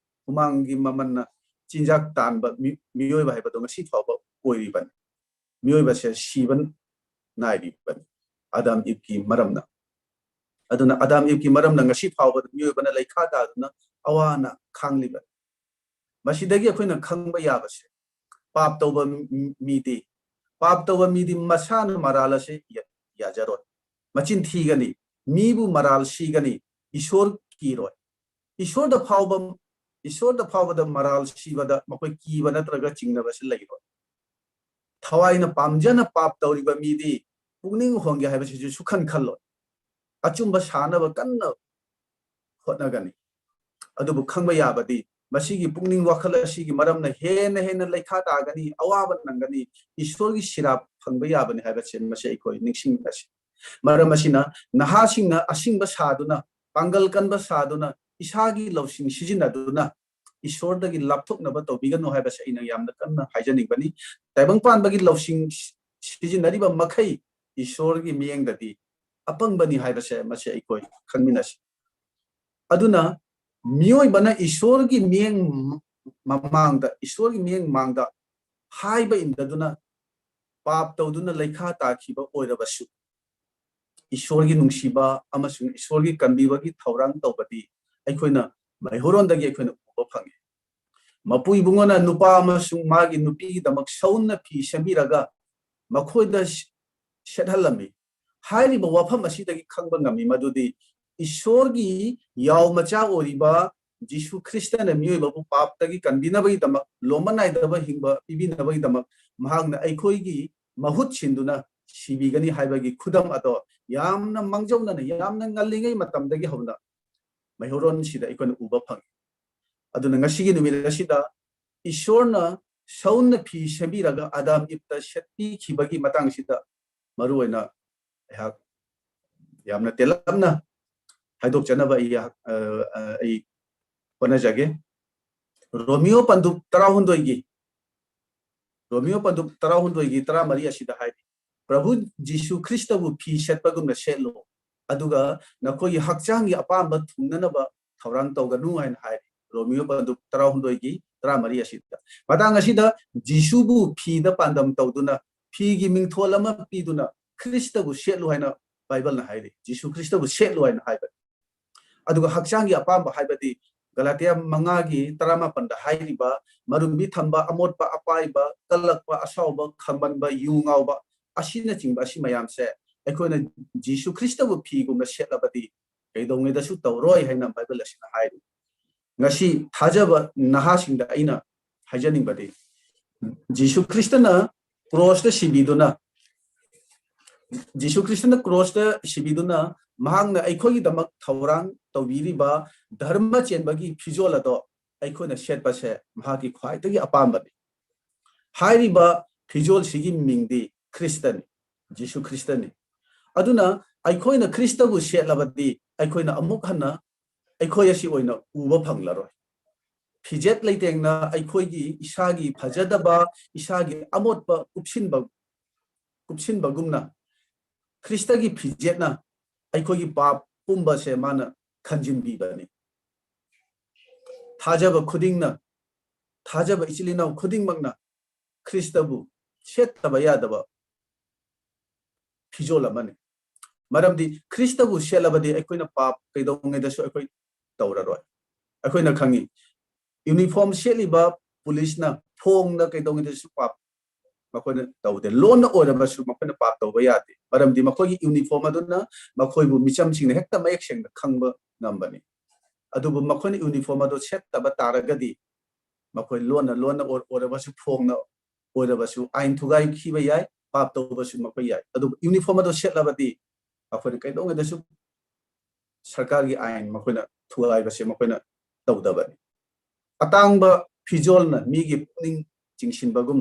ꯍꯨꯃꯥꯡꯒꯤ ꯃꯃꯟꯅ ꯆꯤꯟꯖꯥꯛ ꯇꯥꯟꯕ ꯃꯤ-, ꯃꯤꯑꯣꯏꯕ ꯍꯥꯏꯕꯗꯣ ꯉꯁꯤ ꯐꯥꯎꯕ ꯑꯣꯏꯔꯤꯕꯅꯤ꯫ ꯃꯤꯑꯣꯏꯕꯁꯦ ꯁꯤꯕ ꯅꯥꯏꯔꯤꯕꯅꯤ꯫ ꯑꯗꯥꯝ ꯏꯕꯀꯤ ꯃꯔꯝꯅ꯫ ꯑꯗꯨꯅ ꯑꯗꯥꯝ ꯏꯕꯀꯤ ꯃꯔꯝꯅ ꯉꯁꯤ ꯐꯥꯎꯕꯗ ꯃꯤꯑꯣꯏꯕꯅ ꯂꯩꯈꯥ ꯇꯥꯗꯨꯅ ꯑꯋꯥꯅ ꯈꯥꯡꯂꯤꯕꯅꯤ꯫ ꯃꯁꯤꯗꯒꯤ ꯑꯩꯈꯣꯏꯅ ꯈꯪꯕ ꯌꯥꯕꯁꯦ, ꯄꯥꯞ ꯇꯧꯕ ꯃꯤ-, ꯃꯤꯗꯤ, ꯄꯥꯞ ꯇꯧꯕ ꯃꯤꯗꯤ ꯃꯁꯥꯅ ꯃꯔꯥꯜ ꯑꯁꯤ ꯌꯥ-, ꯌꯥꯖꯔꯣꯏ꯫ ꯃꯆꯤꯟ ꯊꯤꯒꯅꯤ, ꯃꯤꯕꯨ ꯃꯔꯥꯜ ꯁꯤꯒꯅꯤ, ꯏꯁꯣꯔ ꯀꯤꯔꯣꯏ꯫ ꯏꯁꯣꯔꯗ ꯐꯥꯎꯕ, ꯏꯁꯣꯔꯗ ꯐꯥꯎꯕꯗ ꯃꯔꯥꯜ ꯁꯤꯕꯗ ꯃꯈꯣꯏ ꯀꯤꯕ ꯅꯠꯇ꯭ꯔꯒ ꯆꯤꯡꯅꯕꯁꯤ ꯂꯩꯔꯣꯏ꯫ ꯊꯋꯥꯏꯅ ꯄꯥꯝꯖꯅ ꯄꯥꯞ ꯇꯧꯔꯤꯕ ꯃꯤꯗꯤ ꯄꯨꯛꯅꯤꯡ ꯍꯣꯡꯒꯦ ꯍꯥꯏꯕꯁꯤꯁꯨ ꯁꯨꯈꯟ ꯈꯜꯂꯣꯏ꯫ ꯑꯆꯨꯝꯕ ꯁꯥꯅꯕ ꯀꯟꯅ ꯍꯣꯠꯅꯒꯅꯤ꯫ ꯑꯗꯨꯕꯨ ꯈꯪꯕ ꯌꯥꯕꯗꯤ ꯃꯁꯤꯒꯤ ꯄꯨꯛꯅꯤꯡ ꯋꯥꯈꯜ ꯑꯁꯤꯒꯤ ꯃꯔꯝꯅ ꯍꯦꯟꯅ ꯍꯦꯟꯅ ꯂꯩꯈꯥ ꯇꯥꯒꯅꯤ, ꯑꯋꯥꯕ ꯅꯪꯒꯅꯤ, ꯏꯁꯣꯔꯒꯤ ꯁꯤꯔꯥꯞ ꯐꯪꯕ ꯌꯥꯕꯅꯤ ꯍꯥꯏꯕꯁꯦ ꯃꯁꯤ ꯑꯩꯈꯣꯏ ꯅꯤꯡꯁꯤꯡꯃꯤꯟꯅꯁꯤ꯫ ꯃꯔꯝ ꯑꯁꯤꯅ ꯅꯍꯥꯁꯤꯡꯅ ꯑꯁꯤꯡꯕ ꯁꯥꯗꯨꯅ, ꯄꯥꯡꯒꯜ ꯀꯟꯕ ꯁꯥꯗꯨꯅ, ꯏꯁꯥꯒꯤ ꯂꯧꯁꯤꯡ ꯁꯤꯖꯤꯟꯅꯗꯨꯅ ꯏꯁꯣꯔꯗꯒꯤ ꯂꯥꯞꯊꯣꯛꯅꯕ ꯇꯧꯕꯤꯒꯅꯨ ꯍꯥꯏꯕꯁꯦ ꯑꯩꯅ ꯌꯥꯝꯅ ꯀꯟꯅ ꯍꯥꯏꯖꯅꯤꯡꯕꯅꯤ꯫ ꯇꯥꯏꯕꯪ ꯄꯥꯟꯕꯒꯤ ꯂꯧꯁꯤꯡ ꯁꯤꯖꯤꯟꯅꯔꯤꯕ ꯃꯈꯩ ꯏꯁꯣꯔꯒꯤ ꯃꯤꯠꯌꯦꯡꯗꯗꯤ ꯑꯄꯪꯕꯅꯤ ꯍꯥꯏꯕꯁꯦ ꯃꯁꯤ ꯑꯩꯈꯣꯏ ꯈꯪꯃꯤꯟꯅꯁꯤ꯫ ꯑꯗꯨꯅ ꯃꯤꯑꯣꯏꯕꯅ ꯏꯁꯣꯔꯒꯤ ꯃꯤꯠꯌꯦꯡ ꯃꯃꯥꯡꯗ, ꯏꯁꯣꯔꯒꯤ ꯃꯤꯠꯌꯦꯡ ꯃꯥꯡꯗ ꯍꯥꯏꯕ ꯏꯟꯗꯗꯨꯅ ꯄꯥꯞ ꯇꯧꯗꯨꯅ ꯂꯩꯈꯥ ꯇꯥꯈꯤꯕ ꯑꯣꯏꯔꯕꯁꯨ, ꯏꯁꯣꯔꯒꯤ ꯅꯨꯡꯁꯤꯕ ꯑꯃꯁꯨꯡ ꯏꯁꯣꯔꯒꯤ ꯀꯟꯕꯤꯕꯒꯤ ꯊꯧꯔꯥꯡ ꯇꯧꯕꯗꯤ ꯑꯩꯈꯣꯏꯅ ꯃꯩꯍꯧꯔꯣꯟꯗꯒꯤ ꯑꯩꯈꯣꯏꯅ ꯎꯕ ꯐꯪꯉꯤ꯫ ꯃꯄꯨ ꯏꯕꯨꯡꯉꯣꯅ ꯅꯨꯄꯥ ꯑꯃꯁꯨꯡ ꯃꯥꯒꯤ ꯅꯨꯄꯤꯒꯤꯗꯃꯛ ꯁꯎꯟꯅ ꯐꯤ ꯁꯦꯝꯕꯤꯔꯒ ꯃꯈꯣꯏꯗ ꯁꯦꯠꯍꯜꯂꯝꯃꯤ꯫ ꯍꯥꯏꯔꯤꯕ ꯋꯥꯐꯝ ꯑꯁꯤꯗꯒꯤ ꯈꯪꯕ ꯉꯝꯃꯤ ꯃꯗꯨꯗꯤ ꯏꯁꯣꯔꯒꯤ ꯌꯥꯎ ꯃꯆꯥ ꯑꯣꯏꯔꯤꯕ ꯖꯤꯁꯨ ꯈ꯭ꯔꯤꯁꯇꯅ ꯃꯤꯑꯣꯏꯕꯕꯨ ꯄꯥꯞꯇꯒꯤ ꯀꯟꯕꯤꯅꯕꯒꯤꯗꯃꯛ, ꯂꯣꯝꯕ ꯅꯥꯏꯗꯕ ꯍꯤꯡꯕ ꯄꯤꯕꯤꯅꯕꯒꯤꯗꯃꯛ ꯃꯍꯥꯛꯅ ꯑꯩꯈꯣꯏꯒꯤ ꯃꯍꯨꯠ ꯁꯤꯟꯗꯨꯅ ꯁꯤꯕꯤꯒꯅꯤ ꯍꯥꯏꯕꯒꯤ ꯈꯨꯗꯝ ꯑꯗꯣ ꯌꯥꯝꯅ ꯃꯥꯡꯖꯧꯅꯅ, ꯌꯥꯝꯅ ꯉꯜꯂꯤꯉꯩ ꯃꯇꯝꯗꯒꯤ ꯍꯧꯅ ꯃꯩꯍꯧꯔꯣꯟꯁꯤꯗ ꯑꯩꯈꯣꯏꯅ ꯎꯕ ꯐꯪꯉꯤ꯫ ꯑꯗꯨꯅ ꯉꯁꯤꯒꯤ ꯅꯨꯃꯤꯠ ꯑꯁꯤꯗ ꯏꯁꯣꯔꯅ ꯁꯎꯟꯅ ꯐꯤ ꯁꯦꯝꯕꯤꯔꯒ ꯑꯗꯥꯝ ꯏꯞꯇ ꯁꯦꯠꯄꯤꯈꯤꯕꯒꯤ ꯃꯇꯥꯡꯁꯤꯗ ꯃꯔꯨꯑꯣꯏꯅ ꯑꯩꯍꯥꯛ ꯌꯥꯝꯅ ꯇꯦꯜꯂꯞꯅ ꯍꯥꯏꯗꯣꯛꯆꯅꯕ ꯑꯩ, ꯑ, ꯑ, ꯑꯩ ꯍꯣꯠꯅꯖꯒꯦ꯫ ꯔꯣꯃꯤꯌꯣ ꯄꯟꯗꯨꯞ ꯇꯔꯥꯍꯨꯝꯗꯣꯏꯒꯤ, ꯔꯣꯃꯤꯌꯣ ꯄꯟꯗꯨꯞ ꯇꯔꯥꯍꯨꯝꯗꯣꯏꯒꯤ ꯇꯔꯥꯃꯔꯤ ꯑꯁꯤꯗ ꯍꯥꯏꯔꯤ, "ꯄ꯭ꯔꯚꯨ ꯖꯤꯁꯨ ꯈ꯭ꯔꯤꯁꯇꯕꯨ ꯐꯤ ꯁꯦꯠꯄꯒꯨꯝꯅ ꯁꯦꯠꯂꯨ, ꯑꯗꯨꯒ ꯅꯈꯣꯏꯒꯤ ꯍꯛꯆꯥꯡꯒꯤ ꯑꯄꯥꯝꯕ ꯊꯨꯡꯅꯅꯕ ꯊꯧꯔꯥꯡ ꯇꯧꯒꯅꯨ" ꯍꯥꯏꯅ ꯍꯥꯏꯔꯤ꯫ ꯔꯣꯃꯤꯌꯣ ꯄꯟꯗꯨꯞ ꯇꯔꯥꯍꯨꯝꯗꯣꯏꯒꯤ ꯇꯔꯥꯃꯔꯤ ꯑꯁꯤꯗ꯫ ꯃꯇꯥꯡ ꯑꯁꯤꯗ ꯖꯤꯁꯨꯕꯨ ꯐꯤꯗ ꯄꯥꯟꯗꯝ ꯇꯧꯗꯨꯅ ꯐꯤꯒꯤ ꯃꯤꯡꯊꯣꯜ ꯑꯃ ꯄꯤꯗꯨꯅ ꯈ꯭ꯔꯤꯁꯇꯕꯨ ꯁꯦꯠꯂꯨ ꯍꯥꯏꯅ ꯕꯥꯏꯕꯜꯅ ꯍꯥꯏꯔꯤ꯫ ꯖꯤꯁꯨ ꯈ꯭ꯔꯤꯁꯇꯕꯨ ꯁꯦꯠꯂꯨ ꯍꯥꯏꯅ ꯍꯥꯏꯕꯅꯤ꯫ ꯑꯗꯨꯒ ꯍꯛꯆꯥꯡꯒꯤ ꯑꯄꯥꯝꯕ ꯍꯥꯏꯕꯗꯤ ꯒꯂꯥꯇꯤꯌꯥ ꯃꯉꯥꯒꯤ ꯇꯔꯥꯃꯥꯄꯟꯗ ꯍꯥꯏꯔꯤꯕ ꯃꯔꯨꯝꯕꯤ ꯊꯝꯕ, ꯑꯃꯣꯠꯄ, ꯑꯄꯥꯏꯕ, ꯀꯜꯂꯛꯄ, ꯑꯁꯥꯎꯕ, ꯈꯝꯕꯟꯕ, ꯌꯨ ꯉꯥꯎꯕ ꯑꯁꯤꯅꯆꯤꯡꯕ ꯑꯁꯤ ꯃꯌꯥꯝꯁꯦ ꯑꯩꯈꯣꯏꯅ ꯖꯤꯁꯨ ꯈ꯭ꯔꯤꯁꯇꯕꯨ ꯐꯤꯒꯨꯝꯅ ꯁꯦꯠꯂꯕꯗꯤ ꯀꯩꯗꯧꯉꯩꯗꯁꯨ ꯇꯧꯔꯣꯏ ꯍꯥꯏꯅ ꯕꯥꯏꯕꯜ ꯑꯁꯤꯅ ꯍꯥꯏꯔꯤ꯫ ꯉꯁꯤ ꯊꯥꯖꯕ ꯅꯍꯥꯁꯤꯡꯗ ꯑꯩꯅ ꯍꯥꯏꯖꯅꯤꯡꯕꯗꯤ, ꯖꯤꯁꯨ ꯈ꯭ꯔꯤꯁꯇꯅ ꯀ꯭ꯔꯣꯁꯇ ꯁꯤꯕꯤꯗꯨꯅ, ꯖꯤꯁꯨ ꯈ꯭ꯔꯤꯁꯇꯅ ꯀ꯭ꯔꯣꯁꯇ ꯁꯤꯕꯤꯗꯨꯅ ꯃꯍꯥꯛꯅ ꯑꯩꯈꯣꯏꯒꯤꯗꯃꯛ ꯊꯧꯔꯥꯡ ꯇꯧꯕꯤꯔꯤꯕ ꯙꯔꯃ ꯆꯦꯟꯕꯒꯤ ꯐꯤꯖꯣꯜ ꯑꯗꯣ ꯑꯩꯈꯣꯏꯅ ꯁꯦꯠꯄꯁꯦ ꯃꯍꯥꯛꯀꯤ ꯈ꯭ꯋꯥꯏꯗꯒꯤ ꯑꯄꯥꯝꯕꯅꯤ꯫ ꯍꯥꯏꯔꯤꯕ ꯐꯤꯖꯣꯜꯁꯤꯒꯤ ꯃꯤꯡꯗꯤ ꯈ꯭ꯔꯤꯁꯇꯅꯤ, ꯖꯤꯁꯨ ꯈ꯭ꯔꯤꯁꯇꯅꯤ꯫ ꯑꯗꯨꯅ ꯑꯩꯈꯣꯏꯅ ꯈ꯭ꯔꯤꯁꯇꯕꯨ ꯁꯦꯠꯂꯕꯗꯤ ꯑꯩꯈꯣꯏꯅ ꯑꯃꯨꯛ ꯍꯟꯅ ꯑꯩꯈꯣꯏ ꯑꯁꯤ ꯑꯣꯏꯅ ꯎꯕ ꯐꯪꯂꯔꯣꯏ꯫ ꯐꯤꯖꯦꯠ ꯂꯩꯇꯦꯡꯅ ꯑꯩꯈꯣꯏꯒꯤ ꯏꯁꯥꯒꯤ ꯐꯖꯗꯕ, ꯏꯁꯥꯒꯤ ꯑꯃꯣꯠꯄ ꯀꯨꯞꯁꯤꯟꯕ, ꯀꯨꯞꯁꯤꯟꯕꯒꯨꯝꯅ ꯈ꯭ꯔꯤꯁꯇꯒꯤ ꯐꯤꯖꯦꯠꯅ ꯑꯩꯈꯣꯏꯒꯤ ꯄꯥꯞ ꯄꯨꯝꯕꯁꯦ ꯃꯥꯅ ꯈꯟꯖꯤꯟꯕꯤꯕꯅꯤ꯫ ꯊꯥꯖꯕ ꯈꯨꯗꯤꯡꯅ, ꯊꯥꯖꯕ ꯏꯆꯤꯜ ꯏꯅꯥꯎ ꯈꯨꯗꯤꯡꯃꯛꯅ ꯈ꯭ꯔꯤꯁꯇꯕꯨ ꯁꯦꯠꯇꯕ ꯌꯥꯗꯕ ꯐꯤꯖꯣꯜ ꯑꯃꯅꯤ꯫ ꯃꯔꯝꯗꯤ ꯈ꯭ꯔꯤꯁꯇꯕꯨ ꯁꯦꯠꯂꯕꯗꯤ ꯑꯩꯈꯣꯏꯅ ꯄꯥꯞ ꯀꯩꯗꯧꯉꯩꯗꯁꯨ ꯑꯩꯈꯣꯏ ꯇꯧꯔꯔꯣꯏ꯫ ꯑꯩꯈꯣꯏꯅ ꯈꯪꯉꯤ, ꯌꯨꯅꯤꯐꯣꯔꯝ ꯁꯦꯠꯂꯤꯕ ꯄꯨꯂꯤꯁꯅ ꯐꯣꯡꯅ ꯀꯩꯗꯧꯉꯩꯗꯁꯨ ꯄꯥꯞ ꯃꯈꯣꯏꯅ ꯇꯧꯗꯦ꯫ ꯂꯣꯟꯅ ꯑꯣꯏꯔꯕꯁꯨ ꯃꯈꯣꯏꯅ ꯄꯥꯞ ꯇꯧꯕ ꯌꯥꯗꯦ, ꯃꯔꯝꯗꯤ ꯃꯈꯣꯏꯒꯤ ꯌꯨꯅꯤꯐꯣꯔꯝ ꯑꯗꯨꯅ ꯃꯈꯣꯏꯕꯨ ꯃꯤꯆꯝꯁꯤꯡꯅ ꯍꯦꯛꯇ ꯃꯌꯦꯛ ꯁꯦꯡꯅ ꯈꯪꯕ ꯉꯝꯕꯅꯤ꯫ ꯑꯗꯨꯕꯨ ꯃꯈꯣꯏꯅ ꯌꯨꯅꯤꯐꯣꯔꯝ ꯑꯗꯨ ꯁꯦꯠꯇꯕ ꯇꯥꯔꯒꯗꯤ ꯃꯈꯣꯏ ꯂꯣꯟꯅ, ꯂꯣꯟꯅ ꯑꯣꯏ-, ꯑꯣꯏꯔꯕꯁꯨ, ꯐꯣꯡꯅ ꯑꯣꯏꯔꯕꯁꯨ ꯑꯥꯏꯟ ꯊꯨꯒꯥꯏꯈꯤꯕ ꯌꯥꯏ, ꯄꯥꯞ ꯇꯧꯕꯁꯨ ꯃꯈꯣꯏ ꯌꯥꯏ꯫ ꯑꯗꯨꯕꯨ ꯌꯨꯅꯤꯐꯣꯔꯝ ꯑꯗꯨ ꯁꯦꯠꯂꯕꯗꯤ ꯃꯈꯣꯏꯅ ꯀꯩꯗꯧꯉꯩꯗꯁꯨ ꯁꯔꯀꯥꯔꯒꯤ ꯑꯥꯏꯟ ꯃꯈꯣꯏꯅ ꯊꯨꯒꯥꯏꯕꯁꯦ ꯃꯈꯣꯏꯅ ꯇꯧꯗꯕꯅꯤ꯫ ꯑꯇꯥꯡꯕ ꯐꯤꯖꯣꯜꯅ ꯃꯤꯒꯤ ꯄꯨꯛꯅꯤꯡ ꯆꯤꯡꯁꯤꯟꯕꯒꯨꯝ,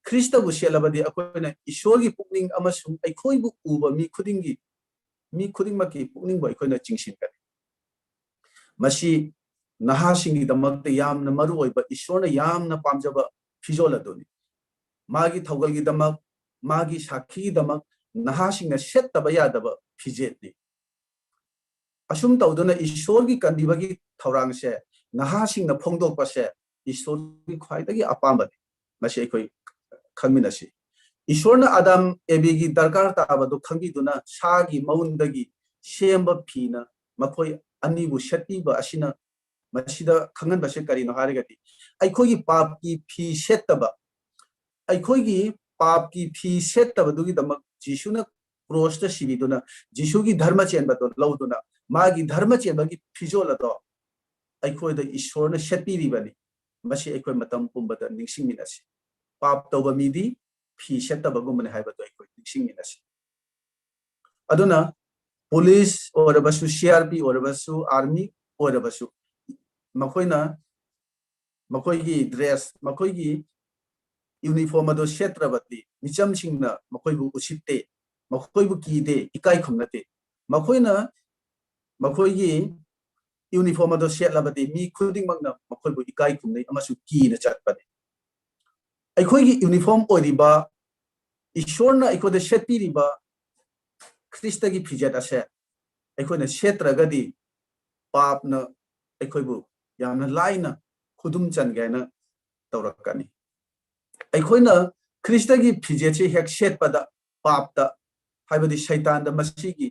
ꯈ꯭ꯔꯤꯁꯇꯕꯨ ꯁꯦꯠꯂꯕꯗꯤ ꯑꯩꯈꯣꯏꯅ ꯏꯁꯣꯔꯒꯤ ꯄꯨꯛꯅꯤꯡ ꯑꯃꯁꯨꯡ ꯑꯩꯈꯣꯏꯕꯨ ꯎꯕ ꯃꯤ ꯈꯨꯗꯤꯡꯒꯤ ꯃꯤ ꯈꯨꯗꯤꯡꯃꯛꯀꯤ ꯄꯨꯛꯅꯤꯡꯕꯨ ꯑꯩꯈꯣꯏꯅ ꯆꯤꯡꯁꯤꯟꯒꯅꯤ꯫ ꯃꯁꯤ ꯅꯍꯥꯁꯤꯡꯒꯤꯗꯃꯛꯇ ꯌꯥꯝꯅ ꯃꯔꯨ ꯑꯣꯏꯕ, ꯏꯁꯣꯔꯅ ꯌꯥꯝꯅ ꯄꯥꯝꯖꯕ ꯐꯤꯖꯣꯜ ꯑꯗꯨꯅꯤ꯫ ꯃꯥꯒꯤ ꯊꯧꯒꯜꯒꯤꯗꯃꯛ, ꯃꯥꯒꯤ ꯁꯥꯈꯤꯒꯤꯗꯃꯛ ꯅꯍꯥꯁꯤꯡꯅ ꯁꯦꯠꯇꯕ ꯌꯥꯗꯕ ꯐꯤꯖꯦꯠꯅꯤ꯫ ꯑꯁꯨꯝ ꯇꯧꯗꯨꯅ ꯏꯁꯣꯔꯒꯤ ꯀꯟꯕꯤꯕꯒꯤ ꯊꯧꯔꯥꯡꯁꯦ ꯅꯍꯥꯁꯤꯡꯅ ꯐꯣꯡꯗꯣꯛꯄꯁꯦ ꯏꯁꯣꯔꯒꯤ ꯈ꯭ꯋꯥꯏꯗꯒꯤ ꯑꯄꯥꯝꯕꯅꯤ꯫ ꯃꯁꯤ ꯑꯩꯈꯣꯏ ꯈꯪꯃꯤꯟꯅꯁꯤ꯫ ꯏꯁꯣꯔꯅ ꯑꯗꯥꯝ ꯑꯦꯕꯤꯒꯤ ꯗꯔꯀꯥꯔ ꯇꯥꯕꯗꯨ ꯈꯪꯕꯤꯗꯨꯅ ꯁꯥꯒꯤ ꯃꯎꯟꯗꯒꯤ ꯁꯦꯝꯕ ꯐꯤꯅ ꯃꯈꯣꯏ ꯑꯅꯤꯕꯨ ꯁꯦꯠꯄꯤꯕ ꯑꯁꯤꯅ ꯃꯁꯤꯗ ꯈꯪꯍꯟꯕꯁꯦ ꯀꯔꯤꯅꯣ ꯍꯥꯏꯔꯒꯗꯤ, ꯑꯩꯈꯣꯏꯒꯤ ꯄꯥꯞꯀꯤ ꯐꯤ ꯁꯦꯠꯇꯕ, ꯑꯩꯈꯣꯏꯒꯤ ꯄꯥꯞꯀꯤ ꯐꯤ ꯁꯦꯠꯇꯕꯗꯨꯒꯤꯗꯃꯛ ꯖꯤꯁꯨꯅ ꯀ꯭ꯔꯣꯁꯇ ꯁꯤꯕꯤꯗꯨꯅ ꯖꯤꯁꯨꯒꯤ ꯙꯔꯃ ꯆꯦꯟꯕꯗꯣ ꯂꯧꯗꯨꯅ ꯃꯥꯒꯤ ꯙꯔꯃ ꯆꯦꯟꯕꯒꯤ ꯐꯤꯖꯣꯜ ꯑꯗꯣ ꯑꯩꯈꯣꯏꯗ ꯏꯁꯣꯔꯅ ꯁꯦꯠꯄꯤꯔꯤꯕꯅꯤ꯫ ꯃꯁꯤ ꯑꯩꯈꯣꯏ ꯃꯇꯝ ꯄꯨꯝꯕꯗ ꯅꯤꯡꯁꯤꯡꯃꯤꯟꯅꯁꯤ꯫ ꯄꯥꯞ ꯇꯧꯕ ꯃꯤꯗꯤ ꯐꯤ ꯁꯦꯠꯇꯕꯒꯨꯝꯕꯅꯤ ꯍꯥꯏꯕꯗꯣ ꯑꯩꯈꯣꯏ ꯅꯤꯡꯁꯤꯡꯃꯤꯟꯅꯁꯤ꯫ ꯑꯗꯨꯅ ꯄꯨꯂꯤꯁ ꯑꯣꯏꯔꯕꯁꯨ, ꯁꯤ ꯑꯥꯔ ꯄꯤ ꯑꯣꯏꯔꯕꯁꯨ, ꯑꯥꯔꯃꯤ ꯑꯣꯏꯔꯕꯁꯨ, ꯃꯈꯣꯏꯅ ꯃꯈꯣꯏꯒꯤ ꯗ꯭ꯔꯦꯁ, ꯃꯈꯣꯏꯒꯤ ꯌꯨꯅꯤꯐꯣꯔꯝ ꯑꯗꯨ ꯁꯦꯠꯇ꯭ꯔꯕꯗꯤ ꯃꯤꯆꯝꯁꯤꯡꯅ ꯃꯈꯣꯏꯕꯨ ꯎꯁꯤꯠꯇꯦ, ꯃꯈꯣꯏꯕꯨ ꯀꯤꯗꯦ, ꯏꯀꯥꯏ ꯈꯨꯝꯅꯗꯦ꯫ ꯃꯈꯣꯏꯅ ꯃꯈꯣꯏꯒꯤ ꯌꯨꯅꯤꯐꯣꯔꯝ ꯑꯗꯨ ꯁꯦꯠꯂꯕꯗꯤ ꯃꯤ ꯈꯨꯗꯤꯡꯃꯛꯅ ꯃꯈꯣꯏꯕꯨ ꯏꯀꯥꯏ ꯈꯨꯝꯅꯩ ꯑꯃꯁꯨꯡ ꯀꯤꯅ ꯆꯠꯄꯅꯤ꯫ ꯑꯩꯈꯣꯏꯒꯤ ꯌꯨꯅꯤꯐꯣꯔꯝ ꯑꯣꯏꯔꯤꯕ, ꯏꯁꯣꯔꯅ ꯑꯩꯈꯣꯏꯗ ꯁꯦꯠꯄꯤꯔꯤꯕ ꯈ꯭ꯔꯤꯁꯇꯒꯤ ꯐꯤꯖꯦꯠ ꯑꯁꯦ ꯑꯩꯈꯣꯏꯅ ꯁꯦꯠꯇ꯭ꯔꯒꯗꯤ ꯄꯥꯞꯅ ꯑꯩꯈꯣꯏꯕꯨ ꯌꯥꯝꯅ ꯂꯥꯏꯅ ꯈꯨꯗꯨꯝ ꯆꯟꯒꯦ ꯍꯥꯏꯅ ꯇꯧꯔꯛꯀꯅꯤ꯫ ꯑꯩꯈꯣꯏꯅ ꯈ꯭ꯔꯤꯁꯇꯒꯤ ꯐꯤꯖꯦꯠꯁꯤ ꯍꯦꯛ ꯁꯦꯠꯄꯗ ꯄꯥꯞꯇ, ꯍꯥꯏꯕꯗꯤ ꯁꯩꯇꯥꯟꯗ ꯃꯁꯤꯒꯤ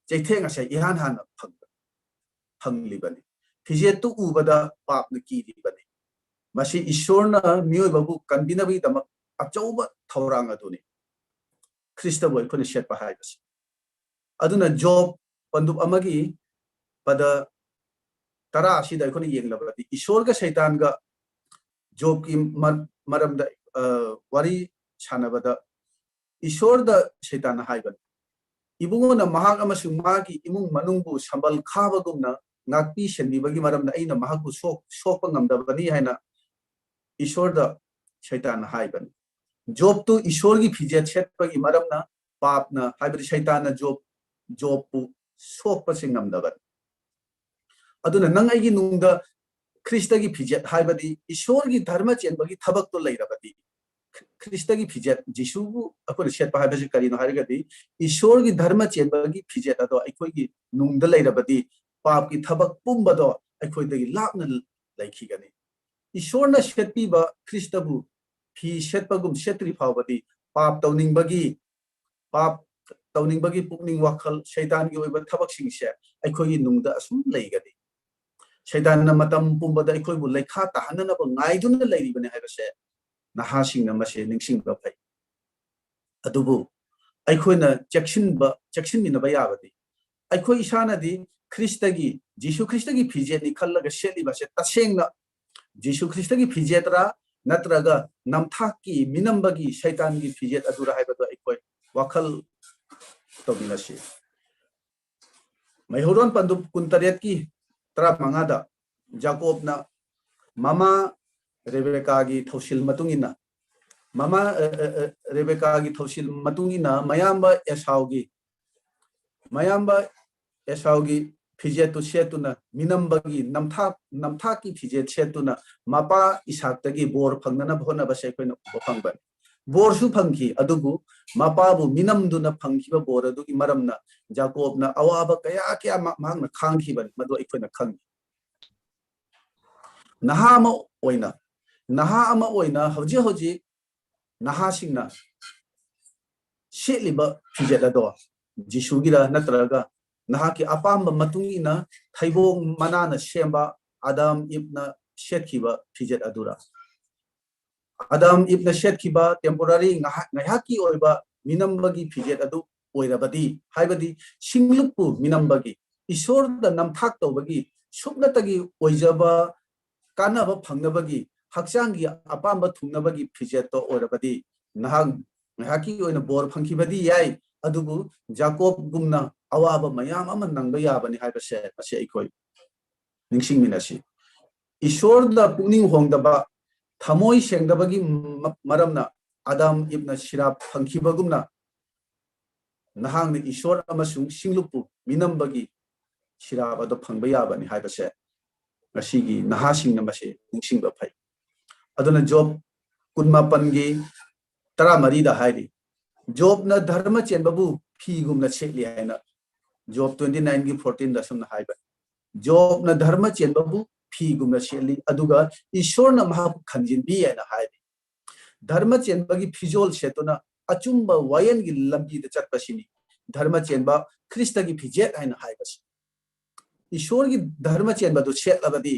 ꯆꯩꯊꯦꯡ ꯑꯁꯦ ꯏꯍꯥꯟ ꯍꯥꯟꯅ ꯐꯪ-, ꯐꯪꯂꯤꯕꯅꯤ꯫ ꯐꯤꯖꯦꯠꯇꯨ ꯎꯕꯗ ꯄꯥꯞꯅ ꯀꯤꯔꯤꯕꯅꯤ꯫ ꯃꯁꯤ ꯏꯁꯣꯔꯅ ꯃꯤꯑꯣꯏꯕꯕꯨ ꯀꯟꯕꯤꯅꯕꯒꯤꯗꯃꯛ ꯑꯆꯧꯕ ꯊꯧꯔꯥꯡ ꯑꯗꯨꯅꯤ, ꯈ꯭ꯔꯤꯁꯇꯕꯨ ꯑꯩꯈꯣꯏꯅ ꯁꯦꯠꯄ ꯍꯥꯏꯕꯁꯤ꯫ ꯑꯗꯨꯅ ꯖꯣꯕ ꯄꯟꯗꯨꯞ ꯑꯃꯒꯤ ꯄꯗ ꯇꯔꯥ ꯑꯁꯤꯗ ꯑꯩꯈꯣꯏꯅ ꯌꯦꯡꯂꯕꯗꯤ ꯏꯁꯣꯔꯒ ꯁꯩꯇꯥꯟꯒ ꯖꯣꯕꯀꯤ ꯃ-, ꯃꯔꯝꯗ, ꯑ, ꯋꯥꯔꯤ ꯁꯥꯟꯅꯕꯗ ꯏꯁꯣꯔꯗ ꯁꯩꯇꯥꯟꯅ ꯍꯥꯏꯕꯅꯤ, "ꯏꯕꯨꯡꯉꯣꯅ ꯃꯍꯥꯛ ꯑꯃꯁꯨꯡ ꯃꯥꯒꯤ ꯏꯃꯨꯡ ꯃꯅꯨꯡꯕꯨ ꯁꯝꯕꯜ ꯈꯥꯕꯒꯨꯝꯅ ꯉꯥꯛꯄꯤ ꯁꯦꯟꯕꯤꯕꯒꯤ ꯃꯔꯝꯅ ꯑꯩꯅ ꯃꯍꯥꯛꯄꯨ ꯁꯣꯛ-, ꯁꯣꯛꯄ ꯉꯝꯗꯕꯅꯤ" ꯍꯥꯏꯅ ꯏꯁꯣꯔꯗ ꯁꯩꯇꯥꯟꯅ ꯍꯥꯏꯕꯅꯤ꯫ ꯖꯣꯕꯇꯨ ꯏꯁꯣꯔꯒꯤ ꯐꯤꯖꯦꯠ ꯁꯦꯠꯄꯒꯤ ꯃꯔꯝꯅ ꯄꯥꯞꯅ, ꯍꯥꯏꯕꯗꯤ ꯁꯩꯇꯥꯟꯅ ꯖꯣꯕ ꯖꯣꯕꯄꯨ ꯁꯣꯛꯄꯁꯦ ꯉꯝꯗꯕꯅꯤ꯫ ꯑꯗꯨꯅ ꯅꯪ ꯑꯩꯒꯤ ꯅꯨꯡꯗ ꯈ꯭ꯔꯤꯁꯇꯒꯤ ꯐꯤꯖꯦꯠ, ꯍꯥꯏꯕꯗꯤ ꯏꯁꯣꯔꯒꯤ ꯙꯔꯃ ꯆꯦꯟꯕꯒꯤ ꯊꯕꯛꯇꯣ ꯂꯩꯔꯕꯗꯤ, ꯈ꯭ꯔꯤꯁꯇꯒꯤ ꯐꯤꯖꯦꯠ, ꯖꯤꯁꯨꯕꯨ ꯑꯩꯈꯣꯏꯅ ꯁꯦꯠꯄ ꯍꯥꯏꯕꯁꯤ ꯀꯔꯤꯅꯣ ꯍꯥꯏꯔꯒꯗꯤ, ꯏꯁꯣꯔꯒꯤ ꯙꯔꯃ ꯆꯦꯟꯕꯒꯤ ꯐꯤꯖꯦꯠ ꯑꯗꯣ ꯑꯩꯈꯣꯏꯒꯤ ꯅꯨꯡꯗ ꯂꯩꯔꯕꯗꯤ, ꯄꯥꯞꯀꯤ ꯊꯕꯛ ꯄꯨꯝꯕꯗꯣ ꯑꯩꯈꯣꯏꯗꯒꯤ ꯂꯥꯞꯅ ꯂꯩꯈꯤꯒꯅꯤ꯫ ꯏꯁꯣꯔꯅ ꯁꯦꯠꯄꯤꯕ ꯈ꯭ꯔꯤꯁꯇꯕꯨ ꯐꯤ ꯁꯦꯠꯄꯒꯨꯝ ꯁꯦꯠꯇ꯭ꯔꯤ ꯐꯥꯎꯕꯗꯤ, ꯄꯥꯞ ꯇꯧꯅꯤꯡꯕꯒꯤ, ꯄꯥꯞ ꯇꯧꯅꯤꯡꯕꯒꯤ ꯄꯨꯛꯅꯤꯡ ꯋꯥꯈꯜ, ꯁꯩꯇꯥꯟꯒꯤ ꯑꯣꯏꯕ ꯊꯕꯛꯁꯤꯡꯁꯦ ꯑꯩꯈꯣꯏꯒꯤ ꯅꯨꯡꯗ ꯑꯁꯨꯝ ꯂꯩꯒꯅꯤ꯫ ꯁꯩꯇꯥꯟꯅ ꯃꯇꯝ ꯄꯨꯝꯕꯗ ꯑꯩꯈꯣꯏꯕꯨ ꯂꯩꯈꯥ ꯇꯥꯍꯟꯅꯅꯕ ꯉꯥꯏꯗꯨꯅ ꯂꯩꯔꯤꯕꯅꯤ ꯍꯥꯏꯕꯁꯦ ꯅꯍꯥꯁꯤꯡꯅ ꯃꯁꯦ ꯅꯤꯡꯁꯤꯡꯕ ꯐꯩ꯫ ꯑꯗꯨꯕꯨ ꯑꯩꯈꯣꯏꯅ ꯆꯦꯛꯁꯤꯟꯕ, ꯆꯦꯛꯁꯤꯟꯃꯤꯟꯅꯕ ꯌꯥꯕꯗꯤ, ꯑꯩꯈꯣꯏ ꯏꯁꯥꯅꯗꯤ ꯈ꯭ꯔꯤꯁꯇꯒꯤ, ꯖꯤꯁꯨ ꯈ꯭ꯔꯤꯁꯇꯒꯤ ꯐꯤꯖꯦꯠꯅꯤ ꯈꯜꯂꯒ ꯁꯦꯠꯂꯤꯕꯁꯦ ꯇꯁꯦꯡꯅ ꯖꯤꯁꯨ ꯈ꯭ꯔꯤꯁꯇꯒꯤ ꯐꯤꯖꯦꯠꯔꯥ, ꯅꯠꯇ꯭ꯔꯒ ꯅꯝꯊꯥꯛꯀꯤ, ꯃꯤꯅꯝꯕꯒꯤ, ꯁꯩꯇꯥꯟꯒꯤ ꯐꯤꯖꯦꯠ ꯑꯗꯨꯔꯥ ꯍꯥꯏꯕꯗꯣ ꯑꯩꯈꯣꯏ ꯋꯥꯈꯜ ꯇꯧꯃꯤꯟꯅꯁꯤ꯫ ꯃꯩꯍꯧꯔꯣꯟ ꯄꯟꯗꯨꯞ ꯀꯨꯟꯇꯔꯦꯠꯀꯤ ꯇꯔꯥꯃꯉꯥꯗ ꯖꯥꯀꯣꯕꯅ ꯃꯃꯥ ꯔꯦꯕꯦꯀꯥꯒꯤ ꯊꯧꯁꯤꯜ ꯃꯇꯨꯡ ꯏꯟꯅ, ꯃꯃꯥ, ꯑ, ꯑ, ꯑ, ꯔꯦꯕꯦꯀꯥꯒꯤ ꯊꯧꯁꯤꯜ ꯃꯇꯨꯡ ꯏꯟꯅ ꯃꯌꯥꯝꯕ ꯑꯦꯁꯥꯎꯒꯤ, ꯃꯌꯥꯝꯕ ꯑꯦꯁꯥꯎꯒꯤ ꯐꯤꯖꯦꯠꯇꯨ ꯁꯦꯠꯇꯨꯅ ꯃꯤꯅꯝꯕꯒꯤ, ꯅꯝꯊꯥꯛ, ꯅꯝꯊꯥꯛꯀꯤ ꯐꯤꯖꯦꯠ ꯁꯦꯠꯇꯨꯅ ꯃꯄꯥ ꯏꯁꯥꯛꯇꯒꯤ ꯕꯣꯔ ꯐꯪꯅꯅꯕ ꯍꯣꯠꯅꯕꯁꯦ ꯑꯩꯈꯣꯏꯅ ꯎꯕ ꯐꯪꯕꯅꯤ꯫ ꯕꯣꯔꯁꯨ ꯐꯪꯈꯤ, ꯑꯗꯨꯕꯨ ꯃꯄꯥꯕꯨ ꯃꯤꯅꯝꯗꯨꯅ ꯐꯪꯈꯤꯕ ꯕꯣꯔ ꯑꯗꯨꯒꯤ ꯃꯔꯝꯅ ꯖꯥꯀꯣꯕꯅ ꯑꯋꯥꯕ ꯀꯌꯥ ꯀꯌꯥ ꯃꯍꯥꯛꯅ ꯈꯥꯡꯈꯤꯕꯅꯤ, ꯃꯗꯨ ꯑꯩꯈꯣꯏꯅ ꯈꯪꯉꯤ꯫ ꯅꯍꯥ ꯑꯃ ꯑꯣꯏꯅ, ꯅꯍꯥ ꯑꯃ ꯑꯣꯏꯅ ꯍꯧꯖꯤꯛ ꯍꯧꯖꯤꯛ ꯅꯍꯥꯁꯤꯡꯅ ꯁꯦꯠꯂꯤꯕ ꯐꯤꯖꯦꯠ ꯑꯗꯣ ꯖꯤꯁꯨꯒꯤꯔ, ꯅꯠꯇ꯭ꯔꯒ ꯅꯍꯥꯛꯀꯤ ꯑꯄꯥꯝꯕ ꯃꯇꯨꯡ ꯏꯟꯅ ꯊꯩꯕꯣꯡ ꯃꯅꯥꯅ ꯁꯦꯝꯕ ꯑꯗꯥꯝ ꯏꯕꯅ ꯁꯦꯠꯈꯤꯕ ꯐꯤꯖꯦꯠ ꯑꯗꯨꯔ? ꯑꯗꯥꯝ ꯏꯕꯅ ꯁꯦꯠꯈꯤꯕ temporary, ꯉꯥꯏꯍꯥꯛ, ꯉꯥꯏꯍꯥꯛꯀꯤ ꯑꯣꯏꯕ ꯃꯤꯅꯝꯕꯒꯤ ꯐꯤꯖꯦꯠ ꯑꯗꯨ ꯑꯣꯏꯔꯕꯗꯤ, ꯍꯥꯏꯕꯗꯤ ꯁꯤꯡꯂꯨꯞꯄꯨ ꯃꯤꯅꯝꯕꯒꯤ, ꯏꯁꯣꯔꯗ ꯅꯝꯊꯥꯛ ꯇꯧꯕꯒꯤ, ꯁꯨꯞꯅꯇꯒꯤ ꯑꯣꯏꯖꯕ ꯀꯥꯟꯅꯕ ꯐꯪꯅꯕꯒꯤ, ꯍꯛꯆꯥꯡꯒꯤ ꯑꯄꯥꯝꯕ ꯊꯨꯡꯅꯕꯒꯤ ꯐꯤꯖꯦꯠꯇꯣ ꯑꯣꯏꯔꯕꯗꯤ, ꯅꯍꯥꯛ ꯉꯥꯏꯍꯥꯛꯀꯤ ꯑꯣꯏꯅ ꯕꯣꯔ ꯐꯪꯈꯤꯕꯗꯤ ꯌꯥꯏ, ꯑꯗꯨꯕꯨ ꯖꯥꯀꯣꯕꯒꯨꯝꯅ ꯑꯋꯥꯕ ꯃꯌꯥꯝ ꯑꯃ ꯅꯪꯕ ꯌꯥꯕꯅꯤ ꯍꯥꯏꯕꯁꯦ ꯃꯁꯤ ꯑꯩꯈꯣꯏ ꯅꯤꯡꯁꯤꯡꯃꯤꯟꯅꯁꯤ꯫ ꯏꯁꯣꯔꯗ ꯄꯨꯛꯅꯤꯡ ꯍꯣꯡꯗꯕ, ꯊꯃꯣꯏ ꯁꯦꯡꯗꯕꯒꯤ ꯃ-, ꯃꯔꯝꯅ ꯑꯗꯥꯝ ꯏꯕꯅ ꯁꯤꯔꯥꯞ ꯐꯪꯈꯤꯕꯒꯨꯝꯅ, ꯅꯍꯥꯛꯅ ꯏꯁꯣꯔ ꯑꯃꯁꯨꯡ ꯁꯤꯡꯂꯨꯞꯄꯨ ꯃꯤꯅꯝꯕꯒꯤ ꯁꯤꯔꯥꯞ ꯑꯗꯨ ꯐꯪꯕ ꯌꯥꯕꯅꯤ ꯍꯥꯏꯕꯁꯦ ꯉꯁꯤꯒꯤ ꯅꯍꯥꯁꯤꯡꯅ ꯃꯁꯤ ꯅꯤꯡꯁꯤꯡꯕ ꯐꯩ꯫ ꯑꯗꯨꯅ ꯖꯣꯕ ꯀꯨꯟꯃꯥꯄꯟꯒꯤ ꯇꯔꯥꯃꯔꯤꯗ ꯍꯥꯏꯔꯤ, "ꯖꯣꯕꯅ ꯙꯔꯃ ꯆꯦꯟꯕꯕꯨ ꯐꯤꯒꯨꯝꯅ ꯁꯦꯠꯂꯤ" ꯍꯥꯏꯅ ꯖꯣꯕ ꯇ꯭ꯋꯦꯟꯇꯤ ꯅꯥꯏꯟꯒꯤ ꯐꯣꯔꯇꯤꯟꯗ ꯑꯁꯨꯝꯅ ꯍꯥꯏꯕꯅꯤ꯫ "ꯖꯣꯕꯅ ꯙꯔꯃ ꯆꯦꯟꯕꯕꯨ ꯐꯤꯒꯨꯝꯅ ꯁꯦꯠꯂꯤ, ꯑꯗꯨꯒ ꯏꯁꯣꯔꯅ ꯃꯍꯥꯛꯄꯨ ꯈꯟꯖꯤꯟꯕꯤ" ꯍꯥꯏꯅ ꯍꯥꯏꯔꯤ꯫ ꯙꯔꯃ ꯆꯦꯟꯕꯒꯤ ꯐꯤꯖꯣꯜ ꯁꯦꯠꯇꯨꯅ ꯑꯆꯨꯝꯕ ꯋꯥꯌꯦꯜꯒꯤ ꯂꯝꯕꯤꯗ ꯆꯠꯄꯁꯤꯅꯤ ꯙꯔꯃ ꯆꯦꯟꯕ ꯈ꯭ꯔꯤꯁꯇꯒꯤ ꯐꯤꯖꯦꯠ ꯍꯥꯏꯅ ꯍꯥꯏꯕꯁꯤ꯫ ꯏꯁꯣꯔꯒꯤ ꯙꯔꯃ ꯆꯦꯟꯕꯗꯨ ꯁꯦꯠꯂꯕꯗꯤ,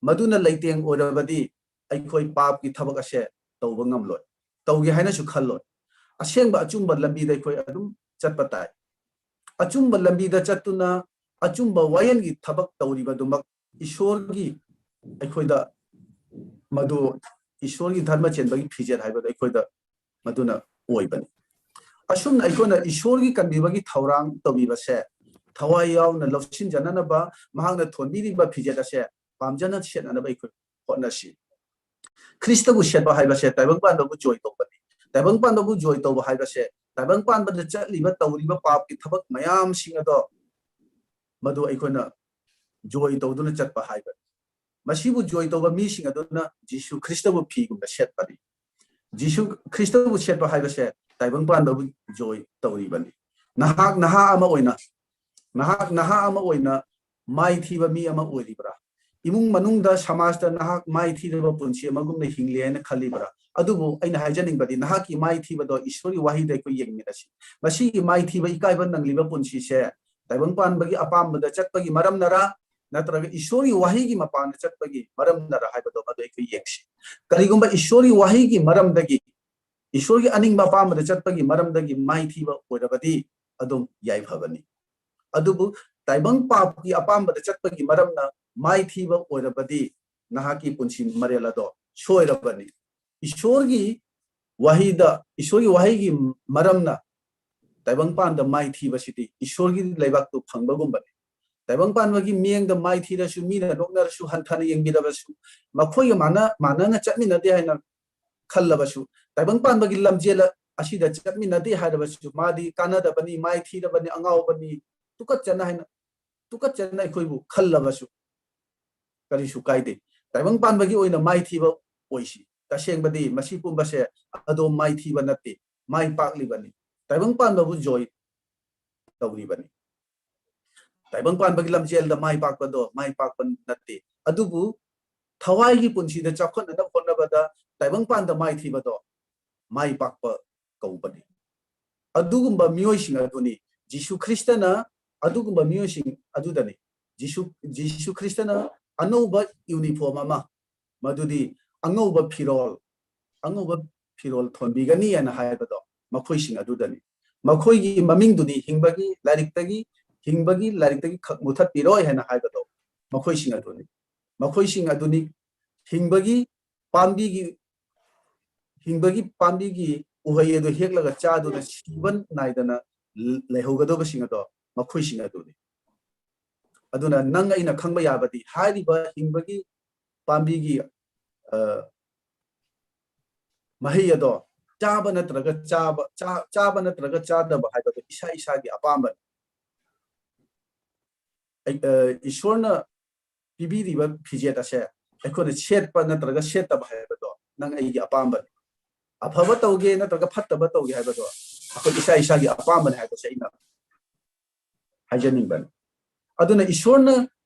ꯃꯗꯨꯅ ꯂꯩꯇꯦꯡ ꯑꯣꯏꯔꯕꯗꯤ, ꯑꯩꯈꯣꯏ ꯄꯥꯞꯀꯤ ꯊꯕꯛ ꯑꯁꯦ ꯇꯧꯕ ꯉꯝꯂꯣꯏ, ꯇꯧꯒꯦ ꯍꯥꯏꯅꯁꯨ ꯈꯜꯂꯣꯏ꯫ ꯑꯁꯦꯡꯕ ꯑꯆꯨꯝꯕ ꯂꯝꯕꯤꯗ ꯑꯩꯈꯣꯏ ꯑꯗꯨꯝ ꯆꯠꯄ ꯇꯥꯏ꯫ ꯑꯆꯨꯝꯕ ꯂꯝꯕꯤꯗ ꯆꯠꯇꯨꯅ ꯑꯆꯨꯝꯕ ꯋꯥꯌꯦꯜꯒꯤ ꯊꯕꯛ ꯇꯧꯔꯤꯕꯗꯨꯃꯛ ꯏꯁꯣꯔꯒꯤ, ꯑꯩꯈꯣꯏꯗ ꯃꯗꯨ ꯏꯁꯣꯔꯒꯤ ꯙꯔꯃ ꯆꯦꯟꯕꯒꯤ ꯐꯤꯖꯦꯠ ꯍꯥꯏꯕꯗꯣ ꯑꯩꯈꯣꯏꯗ ꯃꯗꯨꯅ ꯑꯣꯏꯕꯅꯤ꯫ ꯑꯁꯨꯝꯅ ꯑꯩꯈꯣꯏꯅ ꯏꯁꯣꯔꯒꯤ ꯀꯟꯕꯤꯕꯒꯤ ꯊꯧꯔꯥꯡ ꯇꯧꯕꯤꯕꯁꯦ ꯊꯋꯥꯏ ꯌꯥꯎꯅ ꯂꯧꯁꯤꯟꯖꯅꯅꯕ, ꯃꯍꯥꯛꯅ ꯊꯣꯟꯕꯤꯔꯤꯕ ꯐꯤꯖꯦꯠ ꯑꯁꯦ ꯄꯥꯝꯖꯅ ꯁꯦꯠꯅꯅꯕ ꯑꯩꯈꯣꯏ ꯍꯣꯠꯅꯁꯤ꯫ ꯈ꯭ꯔꯤꯁꯇꯕꯨ ꯁꯦꯠꯄ ꯍꯥꯏꯕꯁꯦ ꯇꯥꯏꯕꯪ ꯄꯥꯟꯕꯕꯨ ꯖꯣꯏ ꯇꯧꯕꯅꯤ꯫ ꯇꯥꯏꯕꯪ ꯄꯥꯟꯕꯕꯨ ꯖꯣꯏ ꯇꯧꯕ ꯍꯥꯏꯕꯁꯦ ꯇꯥꯏꯕꯪ ꯄꯥꯟꯕꯗ ꯆꯠꯂꯤꯕ, ꯇꯧꯔꯤꯕ ꯄꯥꯞꯀꯤ ꯊꯕꯛ ꯃꯌꯥꯝꯁꯤꯡ ꯑꯗꯣ ꯃꯗꯨ ꯑꯩꯈꯣꯏꯅ ꯖꯣꯏ ꯇꯧꯗꯨꯅ ꯆꯠꯄ ꯍꯥꯏꯕꯅꯤ꯫ ꯃꯁꯤꯕꯨ ꯖꯣꯏ ꯇꯧꯕ ꯃꯤꯁꯤꯡ ꯑꯗꯨꯅ ꯖꯤꯁꯨ ꯈ꯭ꯔꯤꯁꯇꯕꯨ ꯐꯤꯒꯨꯝꯅ ꯁꯦꯠꯄꯅꯤ꯫ ꯖꯤꯁꯨ ꯈ꯭ꯔꯤꯁꯇꯕꯨ ꯁꯦꯠꯄ ꯍꯥꯏꯕꯁꯦ ꯇꯥꯏꯕꯪ ꯄꯥꯟꯕꯕꯨ ꯖꯣꯏ ꯇꯧꯔꯤꯕꯅꯤ꯫ ꯅꯍꯥꯛ ꯅꯍꯥ ꯑꯃ ꯑꯣꯏꯅ, ꯅꯍꯥꯛ ꯅꯍꯥ ꯑꯃ ꯑꯣꯏꯅ ꯃꯥꯏꯊꯤꯕ ꯃꯤ ꯑꯃ ꯑꯣꯏꯔꯤꯕ꯭ꯔꯥ? ꯏꯃꯨꯡ ꯃꯅꯨꯡꯗ, ꯁꯃꯥꯖꯇ ꯅꯍꯥꯛ ꯃꯥꯏꯊꯤꯔꯕ ꯄꯨꯟꯁꯤ ꯑꯃꯒꯨꯝꯅ ꯍꯤꯡꯂꯤ ꯍꯥꯏꯅ ꯈꯜꯂꯤꯕ꯭ꯔꯥ? ꯑꯗꯨꯕꯨ ꯑꯩꯅ ꯍꯥꯏꯖꯅꯤꯡꯕꯗꯤ, ꯅꯍꯥꯛꯀꯤ ꯃꯥꯏꯊꯤꯕꯗꯣ ꯏꯁꯣꯔꯒꯤ ꯋꯥꯍꯩꯗ ꯑꯩꯈꯣꯏ ꯌꯦꯡꯃꯤꯟꯅꯁꯤ꯫ ꯃꯁꯤꯒꯤ ꯃꯥꯏꯊꯤꯕ ꯏꯀꯥꯏꯕ ꯅꯪꯂꯤꯕ ꯄꯨꯟꯁꯤꯁꯦ ꯇꯥꯏꯕꯪ ꯄꯥꯟꯕꯒꯤ ꯑꯄꯥꯝꯕꯗ ꯆꯠꯄꯒꯤ ꯃꯔꯝꯅꯔꯥ, ꯅꯠꯇ꯭ꯔꯒ ꯏꯁꯣꯔꯒꯤ ꯋꯥꯍꯩꯒꯤ ꯃꯄꯥꯟꯗ ꯆꯠꯄꯒꯤ ꯃꯔꯝꯅꯔꯥ ꯍꯥꯏꯕꯗꯣ ꯃꯗꯨ ꯑꯩꯈꯣꯏ ꯌꯦꯡꯁꯤ꯫ ꯀꯔꯤꯒꯨꯝꯕ ꯏꯁꯣꯔꯒꯤ ꯋꯥꯍꯩꯒꯤ ꯃꯔꯝꯗꯒꯤ, ꯏꯁꯣꯔꯒꯤ ꯑꯅꯤꯡꯕ ꯑꯄꯥꯝꯕꯗ ꯆꯠꯄꯒꯤ ꯃꯔꯝꯗꯒꯤ ꯃꯥꯏꯊꯤꯕ ꯑꯣꯏꯔꯕꯗꯤ ꯑꯗꯨꯝ ꯌꯥꯏꯐꯕꯅꯤ꯫ ꯑꯗꯨꯕꯨ ꯇꯥꯏꯕꯪ ꯄꯥꯞꯀꯤ ꯑꯄꯥꯝꯕꯗ ꯆꯠꯄꯒꯤ ꯃꯔꯝꯅ ꯃꯥꯏꯊꯤꯕ ꯑꯣꯏꯔꯕꯗꯤ ꯅꯍꯥꯛꯀꯤ ꯄꯨꯟꯁꯤ ꯃꯔꯦꯜ ꯑꯗꯣ ꯁꯣꯏꯔꯕꯅꯤ꯫ ꯏꯁꯣꯔꯒꯤ ꯋꯥꯍꯩꯗ, ꯏꯁꯣꯔꯒꯤ ꯋꯥꯍꯩꯒꯤ ꯃꯔꯝꯅ ꯇꯥꯏꯕꯪ ꯄꯥꯟꯗ ꯃꯥꯏꯊꯤꯕꯁꯤꯗꯤ ꯏꯁꯣꯔꯒꯤ ꯂꯩꯕꯥꯛꯇꯨ ꯐꯪꯕꯒꯨꯝꯕꯅꯤ꯫ ꯇꯥꯏꯕꯪ ꯄꯥꯟꯕꯒꯤ ꯃꯤꯠꯌꯦꯡꯗ ꯃꯥꯏꯊꯤꯔꯁꯨ, ꯃꯤꯅ ꯅꯣꯛꯅꯔꯁꯨ, ꯍꯟꯊꯅ ꯌꯦꯡꯕꯤꯔꯕꯁꯨ, ꯃꯈꯣꯏꯒ ꯃꯥꯅ, ꯃꯥꯟꯅꯅ ꯆꯠꯃꯤꯟꯅꯗꯦ ꯍꯥꯏꯅ ꯈꯜꯂꯕꯁꯨ, ꯇꯥꯏꯕꯪ ꯄꯥꯟꯕꯒꯤ ꯂꯝꯖꯦꯜ ꯑꯁꯤꯗ ꯆꯠꯃꯤꯟꯅꯗꯦ ꯍꯥꯏꯔꯕꯁꯨ, ꯃꯥꯗꯤ ꯀꯥꯟꯅꯗꯕꯅꯤ, ꯃꯥꯏ ꯊꯤꯔꯕꯅꯤ, ꯑꯉꯥꯎꯕꯅꯤ, ꯇꯨꯀꯠꯆꯅ ꯍꯥꯏꯅ, ꯇꯨꯀꯠꯆꯅ ꯑꯩꯈꯣꯏꯕꯨ ꯈꯜꯂꯕꯁꯨ ꯀꯔꯤꯁꯨ ꯀꯥꯏꯗꯦ꯫ ꯇꯥꯏꯕꯪ ꯄꯥꯟꯕꯒꯤ ꯑꯣꯏꯅ ꯃꯥꯏꯊꯤꯕ ꯑꯣꯏꯁꯤ꯫ ꯇꯁꯦꯡꯕꯗꯤ ꯃꯁꯤ ꯄꯨꯝꯕꯁꯦ ꯑꯗꯣꯝ ꯃꯥꯏꯊꯤꯕ ꯅꯠꯇꯦ, ꯃꯥꯏ ꯄꯥꯛꯂꯤꯕꯅꯤ꯫ ꯇꯥꯏꯕꯪ ꯄꯥꯟꯕꯕꯨ ꯖꯣꯏ ꯇꯧꯔꯤꯕꯅꯤ꯫ ꯇꯥꯏꯕꯪ ꯄꯥꯟꯕꯒꯤ ꯂꯝꯖꯦꯜꯗ ꯃꯥꯏ ꯄꯥꯛꯄꯗꯣ ꯃꯥꯏ ꯄꯥꯛꯄ ꯅꯠꯇꯦ, ꯑꯗꯨꯕꯨ ꯊꯋꯥꯏꯒꯤ ꯄꯨꯟꯁꯤꯗ ꯆꯥꯎꯈꯠꯅꯅꯕ ꯍꯣꯠꯅꯕꯗ ꯇꯥꯏꯕꯪ ꯄꯥꯟꯗ ꯃꯥꯏꯊꯤꯕꯗꯣ ꯃꯥꯏ ꯄꯥꯛꯄ ꯀꯧꯕꯅꯤ꯫ ꯑꯗꯨꯒꯨꯝꯕ ꯃꯤꯑꯣꯏꯁꯤꯡ ꯑꯗꯨꯅꯤ ꯖꯤꯁꯨ ꯈ꯭ꯔꯤꯁꯇꯅ, ꯑꯗꯨꯒꯨꯝꯕ ꯃꯤꯑꯣꯏꯁꯤꯡ ꯑꯗꯨꯗꯅꯤ ꯖꯤꯁꯨ, ꯖꯤꯁꯨ ꯈ꯭ꯔꯤꯁꯇꯅ ꯑꯅꯧꯕ ꯌꯨꯅꯤꯐꯣꯔꯝ ꯑꯃ, ꯃꯗꯨꯗꯤ ꯑꯉꯧꯕ ꯐꯤꯔꯣꯜ, ꯑꯉꯧꯕ ꯐꯤꯔꯣꯜ ꯊꯣꯟꯕꯤꯒꯅꯤ ꯍꯥꯏꯅ ꯍꯥꯏꯕꯗꯣ ꯃꯈꯣꯏꯁꯤꯡ ꯑꯗꯨꯗꯅꯤ꯫ ꯃꯈꯣꯏꯒꯤ ꯃꯃꯤꯡꯗꯨꯗꯤ ꯍꯤꯡꯕꯒꯤ ꯂꯥꯏꯔꯤꯛꯇꯒꯤ, ꯍꯤꯡꯕꯒꯤ ꯂꯥꯏꯔꯤꯛꯇꯒꯤ ꯈꯛ ꯃꯨꯊꯠꯄꯤꯔꯣꯏ ꯍꯥꯏꯅ ꯍꯥꯏꯕꯗꯣ ꯃꯈꯣꯏꯁꯤꯡ ꯑꯗꯨꯅꯤ꯫ ꯃꯈꯣꯏꯁꯤꯡ ꯑꯗꯨꯅꯤ ꯍꯤꯡꯕꯒꯤ ꯄꯥꯝꯕꯤꯒꯤ, ꯍꯤꯡꯕꯒꯤ ꯄꯥꯝꯕꯤꯒꯤ ꯎꯍꯩ ꯑꯗꯨ ꯍꯦꯛꯂꯒ ꯆꯥꯗꯨꯅ ꯁꯤꯕ ꯅꯥꯏꯗꯅ ꯂꯩꯍꯧꯒꯗꯕꯁꯤꯡ ꯑꯗꯣ ꯃꯈꯣꯏꯁꯤꯡ ꯑꯗꯨꯅꯤ꯫ ꯑꯗꯨꯅ ꯅꯪ ꯑꯩꯅ ꯈꯪꯕ ꯌꯥꯕꯗꯤ ꯍꯥꯏꯔꯤꯕ ꯍꯤꯡꯕꯒꯤ ꯄꯥꯝꯕꯤꯒꯤ, ꯑ, ꯃꯍꯩ ꯑꯗꯣ ꯆꯥꯕ ꯅꯠꯇ꯭ꯔꯒ ꯆꯥꯕ, ꯆꯥ-, ꯆꯥꯕ ꯅꯠꯇ꯭ꯔꯒ ꯆꯥꯗꯕ ꯍꯥꯏꯕꯗꯣ ꯏꯁꯥ ꯏꯁꯥꯒꯤ ꯑꯄꯥꯝꯕꯅꯤ꯫ ꯑꯩ-, ꯑ, ꯏꯁꯣꯔꯅ ꯄꯤꯕꯤꯔꯤꯕ ꯐꯤꯖꯦꯠ ꯑꯁꯦ ꯑꯩꯈꯣꯏꯅ ꯁꯦꯠꯄ ꯅꯠꯇ꯭ꯔꯒ ꯁꯦꯠꯇꯕ ꯍꯥꯏꯕꯗꯣ ꯅꯪ ꯑꯩꯒꯤ ꯑꯄꯥꯝꯕꯅꯤ꯫ ꯑꯐꯕ ꯇꯧꯒꯦ ꯅꯠꯇ꯭ꯔꯒ ꯐꯠꯇꯕ ꯇꯧꯒꯦ ꯍꯥꯏꯕꯗꯣ ꯑꯩꯈꯣꯏ ꯏꯁꯥ ꯏꯁꯥꯒꯤ ꯑꯄꯥꯝꯕꯅꯤ ꯍꯥꯏꯕꯁꯦ ꯑꯩꯅ ꯍꯥꯏꯖꯅꯤꯡꯕꯅꯤ꯫ ꯑꯗꯨꯅ ꯏꯁꯣꯔꯅ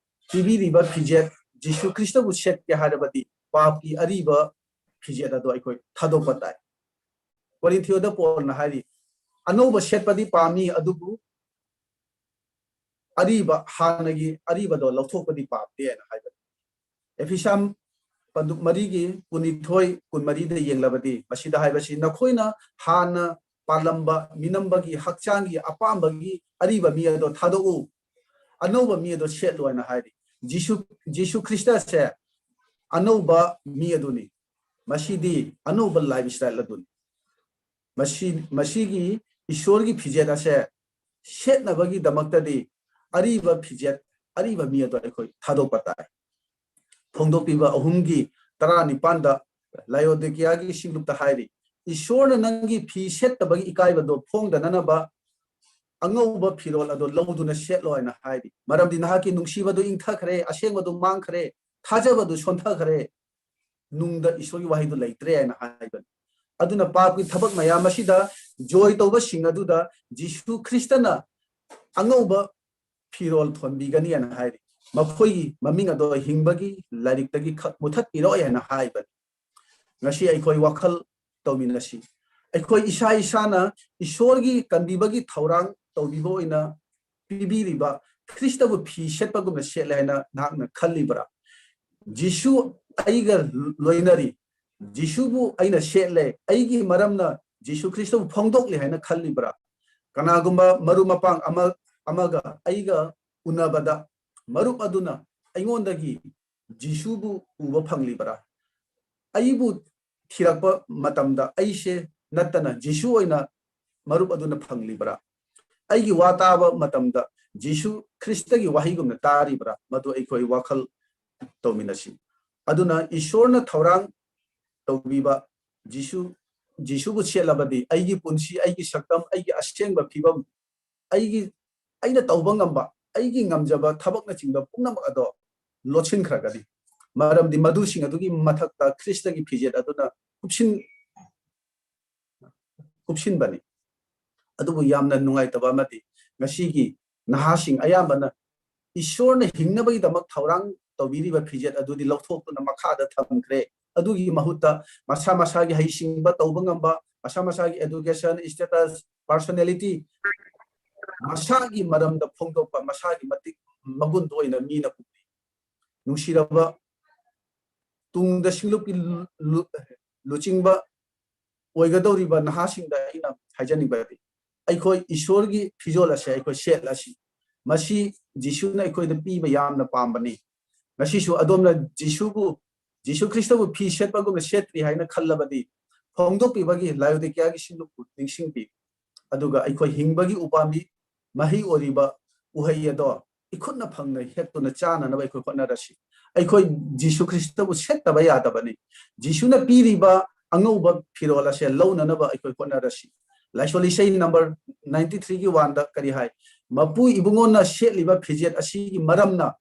ꯄꯤꯕꯤꯔꯤꯕ ꯐꯤꯖꯦꯠ, ꯖꯤꯁꯨ ꯈ꯭ꯔꯤꯁꯇꯕꯨ ꯁꯦꯠꯀꯦ ꯍꯥꯏꯔꯕꯗꯤ ꯄꯥꯞꯀꯤ ꯑꯔꯤꯕ ꯐꯤꯖꯦꯠ ꯑꯗꯣ ꯑꯩꯈꯣꯏ ꯊꯥꯗꯣꯛꯄ ꯇꯥꯏ꯫ ꯀꯣꯔꯤꯟꯊꯤꯌꯣꯗ ꯄꯣꯜꯅ ꯍꯥꯏꯔꯤ, "ꯑꯅꯧꯕ ꯁꯦꯠꯄꯗꯤ ꯄꯥꯝꯃꯤ, ꯑꯗꯨꯕꯨ ꯑꯔꯤꯕ, ꯍꯥꯟꯅꯒꯤ ꯑꯔꯤꯕꯗꯣ ꯂꯧꯊꯣꯛꯄꯗꯤ ꯄꯥꯝꯗꯦ" ꯍꯥꯏꯅ ꯍꯥꯏꯕꯅꯤ꯫ ꯑꯦꯐꯤꯁꯥꯝ ꯄꯟꯗꯨꯞ ꯃꯔꯤꯒꯤ ꯀꯨꯟꯅꯤꯊꯣꯏ, ꯀꯨꯟꯃꯔꯤꯗ ꯌꯦꯡꯂꯕꯗꯤ ꯃꯁꯤꯗ ꯍꯥꯏꯕꯁꯤ, "ꯅꯈꯣꯏꯅ ꯍꯥꯟꯅ ꯄꯥꯜꯂꯝꯕ ꯃꯤꯅꯝꯕꯒꯤ ꯍꯛꯆꯥꯡꯒꯤ ꯑꯄꯥꯝꯕꯒꯤ ꯑꯔꯤꯕ ꯃꯤ ꯑꯗꯣ ꯊꯥꯗꯣꯛꯎ, ꯑꯅꯧꯕ ꯃꯤ ꯑꯗꯣ ꯁꯦꯠꯂꯨ" ꯍꯥꯏꯅ ꯍꯥꯏꯔꯤ꯫ ꯖꯤꯁꯨ, ꯖꯤꯁꯨ ꯈ꯭ꯔꯤꯁꯇꯁꯦ ꯑꯅꯧꯕ ꯃꯤ ꯑꯗꯨꯅꯤ꯫ ꯃꯁꯤꯗꯤ ꯑꯅꯧꯕ ꯂꯥꯏꯐ ꯁ꯭ꯇꯥꯏꯜ ꯑꯗꯨꯅꯤ꯫ ꯃꯁꯤ, ꯃꯁꯤꯒꯤ ꯏꯁꯣꯔꯒꯤ ꯐꯤꯖꯦꯠ ꯑꯁꯦ ꯁꯦꯠꯅꯕꯒꯤꯗꯃꯛꯇꯗꯤ ꯑꯔꯤꯕ ꯐꯤꯖꯦꯠ, ꯑꯔꯤꯕ ꯃꯤ ꯑꯗꯣ ꯑꯩꯈꯣꯏ ꯊꯥꯗꯣꯛꯄ ꯇꯥꯏ꯫ ꯐꯣꯡꯗꯣꯛꯄꯤꯕ ꯑꯍꯨꯝꯒꯤ ꯇꯔꯥꯅꯤꯄꯥꯟꯗ ꯂꯥꯏꯑꯣꯗꯤꯀꯤꯌꯥꯒꯤ ꯏꯁꯤꯡꯂꯨꯞꯇ ꯍꯥꯏꯔꯤ, ꯏꯁꯣꯔꯅ ꯅꯪꯒꯤ ꯐꯤ ꯁꯦꯠꯇꯕꯒꯤ ꯏꯀꯥꯏꯕꯗꯣ ꯐꯣꯡꯗꯅꯅꯕ ꯑꯉꯧꯕ ꯐꯤꯔꯣꯜ ꯑꯗꯣ ꯂꯧꯗꯨꯅ ꯁꯦꯠꯂꯣ ꯍꯥꯏꯅ ꯍꯥꯏꯔꯤ꯫ ꯃꯔꯝꯗꯤ ꯅꯍꯥꯛꯀꯤ ꯅꯨꯡꯁꯤꯕꯗꯨ ꯏꯪꯊꯈ꯭ꯔꯦ, ꯑꯁꯦꯡꯕꯗꯨ ꯃꯥꯡꯈ꯭ꯔꯦ, ꯊꯥꯖꯕꯗꯨ ꯁꯣꯟꯊꯈ꯭ꯔꯦ, ꯅꯨꯡꯗ ꯏꯁꯣꯔꯒꯤ ꯋꯥꯍꯩꯗꯨ ꯂꯩꯇ꯭ꯔꯦ ꯍꯥꯏꯅ ꯍꯥꯏꯕꯅꯤ꯫ ꯑꯗꯨꯅ ꯄꯥꯞꯀꯤ ꯊꯕꯛ ꯃꯌꯥꯝ ꯑꯁꯤꯗ ꯖꯣꯏ ꯇꯧꯕꯁꯤꯡ ꯑꯗꯨꯗ ꯖꯤꯁꯨ ꯈ꯭ꯔꯤꯁꯇꯅ ꯑꯉꯧꯕ ꯐꯤꯔꯣꯜ ꯊꯣꯟꯕꯤꯒꯅꯤ ꯍꯥꯏꯅ ꯍꯥꯏꯔꯤ꯫ ꯃꯈꯣꯏꯒꯤ ꯃꯃꯤꯡ ꯑꯗꯣ ꯍꯤꯡꯕꯒꯤ ꯂꯥꯏꯔꯤꯛꯇꯒꯤ ꯈꯛ ꯃꯨꯊꯠꯄꯤꯔꯣꯏ ꯍꯥꯏꯅ ꯍꯥꯏꯕꯅꯤ꯫ ꯉꯁꯤ ꯑꯩꯈꯣꯏ ꯋꯥꯈꯜ ꯇꯧꯃꯤꯟꯅꯁꯤ꯫ ꯑꯩꯈꯣꯏ ꯏꯁꯥ ꯏꯁꯥꯅ ꯏꯁꯣꯔꯒꯤ ꯀꯟꯕꯤꯕꯒꯤ ꯊꯧꯔꯥꯡ ꯇꯧꯕꯤꯕ ꯑꯣꯏꯅ ꯄꯤꯕꯤꯔꯤꯕ ꯈ꯭ꯔꯤꯁꯇꯕꯨ ꯐꯤ ꯁꯦꯠꯄꯒꯨꯝꯅ ꯁꯦꯠꯂꯦ ꯍꯥꯏꯅ ꯅꯍꯥꯛꯅ ꯈꯜꯂꯤꯕ꯭ꯔꯥ? ꯖꯤꯁꯨ ꯑꯩꯒ ꯂꯣꯏꯅꯔꯤ, ꯖꯤꯁꯨꯕꯨ ꯑꯩꯅ ꯁꯦꯠꯂꯦ, ꯑꯩꯒꯤ ꯃꯔꯝꯅ ꯖꯤꯁꯨ ꯈ꯭ꯔꯤꯁꯇꯕꯨ ꯐꯣꯡꯗꯣꯛꯂꯤ ꯍꯥꯏꯅ ꯈꯜꯂꯤꯕ꯭ꯔꯥ? ꯀꯅꯥꯒꯨꯝꯕ ꯃꯔꯨꯞ ꯃꯄꯥꯡ ꯑꯃ ꯑꯃꯒ ꯑꯩꯒ ꯎꯅꯕꯗ ꯃꯔꯨꯞ ꯑꯗꯨꯅ ꯑꯩꯉꯣꯟꯗꯒꯤ ꯖꯤꯁꯨꯕꯨ ꯎꯕ ꯐꯪꯂꯤꯕ꯭ꯔꯥ? ꯑꯩꯕꯨ ꯊꯤꯔꯛꯄ ꯃꯇꯝꯗ ꯑꯩꯁꯦ ꯅꯠꯇꯅ ꯖꯤꯁꯨ ꯑꯣꯏꯅ ꯃꯔꯨꯞ ꯑꯗꯨꯅ ꯐꯪꯂꯤꯕ꯭ꯔꯥ? ꯑꯩꯒꯤ ꯋꯥ ꯇꯥꯕ ꯃꯇꯝꯗ ꯖꯤꯁꯨ ꯈ꯭ꯔꯤꯁꯇꯒꯤ ꯋꯥꯍꯩꯒꯨꯝꯅ ꯇꯥꯔꯤꯕ꯭ꯔꯥ? ꯃꯗꯨ ꯑꯩꯈꯣꯏ ꯋꯥꯈꯜ ꯇꯧꯃꯤꯟꯅꯁꯤ꯫ ꯑꯗꯨꯅ ꯏꯁꯣꯔꯅ ꯊꯧꯔꯥꯡ ꯇꯧꯕꯤꯕ ꯖꯤꯁꯨ, ꯖꯤꯁꯨꯕꯨ ꯁꯦꯠꯂꯕꯗꯤ ꯑꯩꯒꯤ ꯄꯨꯟꯁꯤ, ꯑꯩꯒꯤ ꯁꯛꯇꯝ, ꯑꯩꯒꯤ ꯑꯁꯦꯡꯕ ꯐꯤꯕꯝ, ꯑꯩꯒꯤ, ꯑꯩꯅ ꯇꯧꯕ ꯉꯝꯕ, ꯑꯩꯒꯤ ꯉꯝꯖꯕ ꯊꯕꯛꯅꯆꯤꯡꯕ ꯄꯨꯝꯅꯃꯛ ꯑꯗꯣ ꯂꯣꯠꯁꯤꯟꯈ꯭ꯔꯒꯅꯤ꯫ ꯃꯔꯝꯗꯤ ꯃꯗꯨꯁꯤꯡ ꯑꯗꯨꯒꯤ ꯃꯊꯛꯇ ꯈ꯭ꯔꯤꯁꯇꯒꯤ ꯐꯤꯖꯦꯠ ꯑꯗꯨꯅ ꯀꯨꯞꯁꯤꯟ-, ꯀꯨꯞꯁꯤꯟꯕꯅꯤ꯫ ꯑꯗꯨꯕꯨ ꯌꯥꯝꯅ ꯅꯨꯡꯉꯥꯏꯇꯕ ꯑꯃꯗꯤ ꯉꯁꯤꯒꯤ ꯅꯍꯥꯁꯤꯡ ꯑꯌꯥꯝꯕꯅ ꯏꯁꯣꯔꯅ ꯍꯤꯡꯅꯕꯒꯤꯗꯃꯛ ꯊꯧꯔꯥꯡ ꯇꯧꯕꯤꯔꯤꯕ ꯐꯤꯖꯦꯠ ꯑꯗꯨꯗꯤ ꯂꯧꯊꯣꯛꯇꯨꯅ ꯃꯈꯥꯗ ꯊꯝꯈ꯭ꯔꯦ꯫ ꯑꯗꯨꯒꯤ ꯃꯍꯨꯠꯇ ꯃꯁꯥ ꯃꯁꯥꯒꯤ ꯍꯩꯁꯤꯡꯕ ꯇꯧꯕ ꯉꯝꯕ, ꯃꯁꯥ ꯃꯁꯥꯒꯤ education status, personality, ꯃꯁꯥꯒꯤ ꯃꯔꯝꯗ ꯐꯣꯡꯗꯣꯛꯄ, ꯃꯁꯥꯒꯤ ꯃꯇꯤꯛ ꯃꯒꯨꯟꯗꯨ ꯑꯣꯏꯅ ꯃꯤꯅ ꯎꯕꯤ꯫ ꯅꯨꯡꯁꯤꯔꯕ ꯇꯨꯡꯗ ꯁꯤꯡꯂꯨꯞꯀꯤ ꯂꯨ-, ꯂꯨ-, ꯂꯨꯆꯤꯡꯕ ꯑꯣꯏꯒꯗꯧꯔꯤꯕ ꯅꯍꯥꯁꯤꯡꯗ ꯑꯩꯅ ꯍꯥꯏꯖꯅꯤꯡꯕꯗꯤ, ꯑꯩꯈꯣꯏ ꯏꯁꯣꯔꯒꯤ ꯐꯤꯖꯣꯜ ꯑꯁꯦ ꯑꯩꯈꯣꯏ ꯁꯦꯠꯂꯁꯤ꯫ ꯃꯁꯤ ꯖꯤꯁꯨꯅ ꯑꯩꯈꯣꯏꯗ ꯄꯤꯕ ꯌꯥꯝꯅ ꯄꯥꯝꯕꯅꯤ꯫ ꯉꯁꯤꯁꯨ ꯑꯗꯣꯝꯅ ꯖꯤꯁꯨꯕꯨ, ꯖꯤꯁꯨ ꯈ꯭ꯔꯤꯁꯇꯕꯨ ꯐꯤ ꯁꯦꯠꯄꯒꯨꯝꯅ ꯁꯦꯠꯇ꯭ꯔꯤ ꯍꯥꯏꯅ ꯈꯜꯂꯕꯗꯤ, ꯐꯣꯡꯗꯣꯛꯄꯤꯕꯒꯤ ꯂꯥꯏꯑꯣꯗꯤꯀꯤꯌꯥꯒꯤ ꯁꯤꯡꯂꯨꯞꯄꯨ ꯅꯤꯡꯁꯤꯡꯕꯤ꯫ ꯑꯗꯨꯒ ꯑꯩꯈꯣꯏ ꯍꯤꯡꯕꯒꯤ ꯎꯄꯥꯝꯕꯤ, ꯃꯍꯩ ꯑꯣꯏꯔꯤꯕ ꯎꯍꯩ ꯑꯗꯣ ꯏꯈꯨꯠꯅ ꯐꯪꯅ ꯍꯦꯛꯇꯨꯅ ꯆꯥꯅꯅꯕ ꯑꯩꯈꯣꯏ ꯍꯣꯠꯅꯔꯁꯤ꯫ ꯑꯩꯈꯣꯏ ꯖꯤꯁꯨ ꯈ꯭ꯔꯤꯁꯇꯕꯨ ꯁꯦꯠꯇꯕ ꯌꯥꯗꯕꯅꯤ꯫ ꯖꯤꯁꯨꯅ ꯄꯤꯔꯤꯕ ꯑꯉꯧꯕ ꯐꯤꯔꯣꯜ ꯑꯁꯦ ꯂꯧꯅꯅꯕ ꯑꯩꯈꯣꯏ ꯍꯣꯠꯅꯔꯁꯤ꯫ ꯂꯥꯏꯁꯣꯟ ꯏꯁꯩ ꯅꯝꯕꯔ ꯅꯥꯏꯟꯇꯤ ꯊ꯭ꯔꯤꯒꯤ ꯋꯥꯟꯗ ꯀꯔꯤ ꯍꯥꯏ? "ꯃꯄꯨ ꯏꯕꯨꯡꯉꯣꯅ ꯁꯦꯠꯂꯤꯕ ꯐꯤꯖꯦꯠ ꯑꯁꯤꯒꯤ ꯃꯔꯝꯅ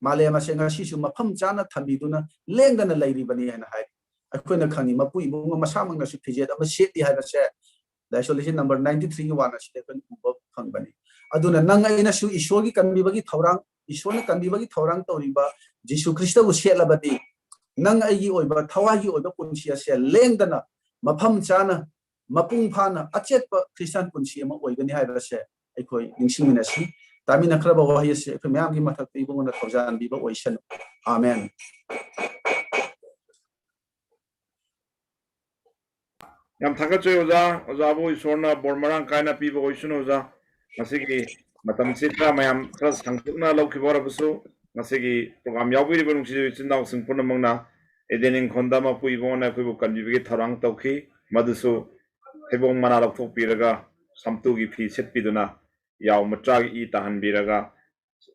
ꯃꯥꯂꯦꯝ ꯑꯁꯦ ꯉꯁꯤꯁꯨ ꯃꯐꯝ ꯆꯥꯅ ꯊꯝꯕꯤꯗꯨꯅ ꯂꯦꯡꯗꯅ ꯂꯩꯔꯤꯕꯅꯤ" ꯍꯥꯏꯅ ꯍꯥꯏꯔꯤ꯫ ꯑꯩꯈꯣꯏꯅ ꯈꯪꯉꯤ, ꯃꯄꯨ ꯏꯕꯨꯡꯉꯣ ꯃꯁꯥꯃꯛꯅꯁꯨ ꯐꯤꯖꯦꯠ ꯑꯃ ꯁꯦꯠꯂꯤ ꯍꯥꯏꯕꯁꯦ ꯂꯥꯏꯁꯣꯟ ꯏꯁꯩ ꯅꯝꯕꯔ ꯅꯥꯏꯟꯇꯤ ꯊ꯭ꯔꯤꯒꯤ ꯋꯥꯟ ꯑꯁꯤꯗ ꯑꯩꯈꯣꯏꯅ ꯎꯕ ꯐꯪꯕꯅꯤ꯫ ꯑꯗꯨꯅ ꯅꯪ ꯑꯩꯅꯁꯨ ꯏꯁꯣꯔꯒꯤ ꯀꯟꯕꯤꯕꯒꯤ ꯊꯧꯔꯥꯡ, ꯏꯁꯣꯔꯅ ꯀꯟꯕꯤꯕꯒꯤ ꯊꯧꯔꯥꯡ ꯇꯧꯔꯤꯕ ꯖꯤꯁꯨ ꯈ꯭ꯔꯤꯁꯇꯕꯨ ꯁꯦꯠꯂꯕꯗꯤ, ꯅꯪ ꯑꯩꯒꯤ ꯑꯣꯏꯕ ꯊꯋꯥꯏꯒꯤ ꯑꯣꯏꯕ ꯄꯨꯟꯁꯤ ꯑꯁꯦ ꯂꯦꯡꯗꯅ, ꯃꯐꯝ ꯆꯥꯅ, ꯃꯄꯨꯡ ꯐꯥꯅ ꯑꯆꯦꯠꯄ ꯈ꯭ꯔꯤꯁꯇꯥꯟ ꯄꯨꯟꯁꯤ ꯑꯃ ꯑꯣꯏꯒꯅꯤ ꯍꯥꯏꯕꯁꯦ ꯑꯩꯈꯣꯏ ꯅꯤꯡꯁꯤꯡꯃꯤꯟꯅꯁꯤ꯫ ꯇꯥꯃꯤꯟꯅꯈ꯭ꯔꯕ ꯋꯥꯍꯩ ꯑꯁꯤ ꯑꯩꯈꯣꯏ ꯃꯌꯥꯝꯒꯤ ꯃꯊꯛꯇ ꯏꯕꯨꯡꯉꯣꯅ ꯊꯧꯖꯥꯟꯕꯤꯕ ꯑꯣꯏꯁꯅꯨ꯫ ꯑꯥꯃꯦꯟ꯫ ꯌꯥꯝ ꯊꯥꯒꯠꯆꯩ ꯑꯣꯖꯥ꯫ ꯑꯣꯖꯥꯕꯨ ꯏꯁꯣꯔꯅ ꯕꯣꯔ ꯃꯔꯥꯡ ꯀꯥꯏꯅ ꯄꯤꯕ ꯑꯣꯏꯁꯅꯨ ꯑꯣꯖꯥ꯫ ꯉꯁꯤꯒꯤ ꯃꯇꯝꯁꯤ ꯈꯔ ꯃꯌꯥꯝ ꯈꯔ ꯁꯥꯡꯇꯣꯛꯅ ꯂꯧꯈꯤꯕ ꯑꯣꯏꯔꯕꯁꯨ, ꯉꯁꯤꯒꯤ program ꯌꯥꯎꯕꯤꯔꯤꯕ ꯅꯨꯡꯁꯤꯖꯕ ꯏꯆꯤꯟ ꯏꯅꯥꯎꯁꯤꯡ ꯄꯨꯝꯅꯃꯛꯅ ꯏꯗꯦꯟ ꯏꯪꯈꯣꯜꯗ ꯃꯄꯨ ꯏꯕꯨꯡꯉꯣꯅ ꯑꯩꯈꯣꯏꯕꯨ ꯀꯟꯕꯤꯕꯒꯤ ꯊꯧꯔꯥꯡ ꯇꯧꯈꯤ꯫ ꯃꯗꯨꯁꯨ ꯍꯩꯕꯣꯡ ꯃꯅꯥ ꯂꯧꯊꯣꯛꯄꯤꯔꯒ ꯁꯥꯝꯇꯨꯒꯤ ꯐꯤ ꯁꯦꯠꯄꯤꯗꯨꯅ ꯌꯥꯎ ꯃꯆꯥꯒꯤ ꯏ ꯇꯥꯍꯟꯕꯤꯔꯒ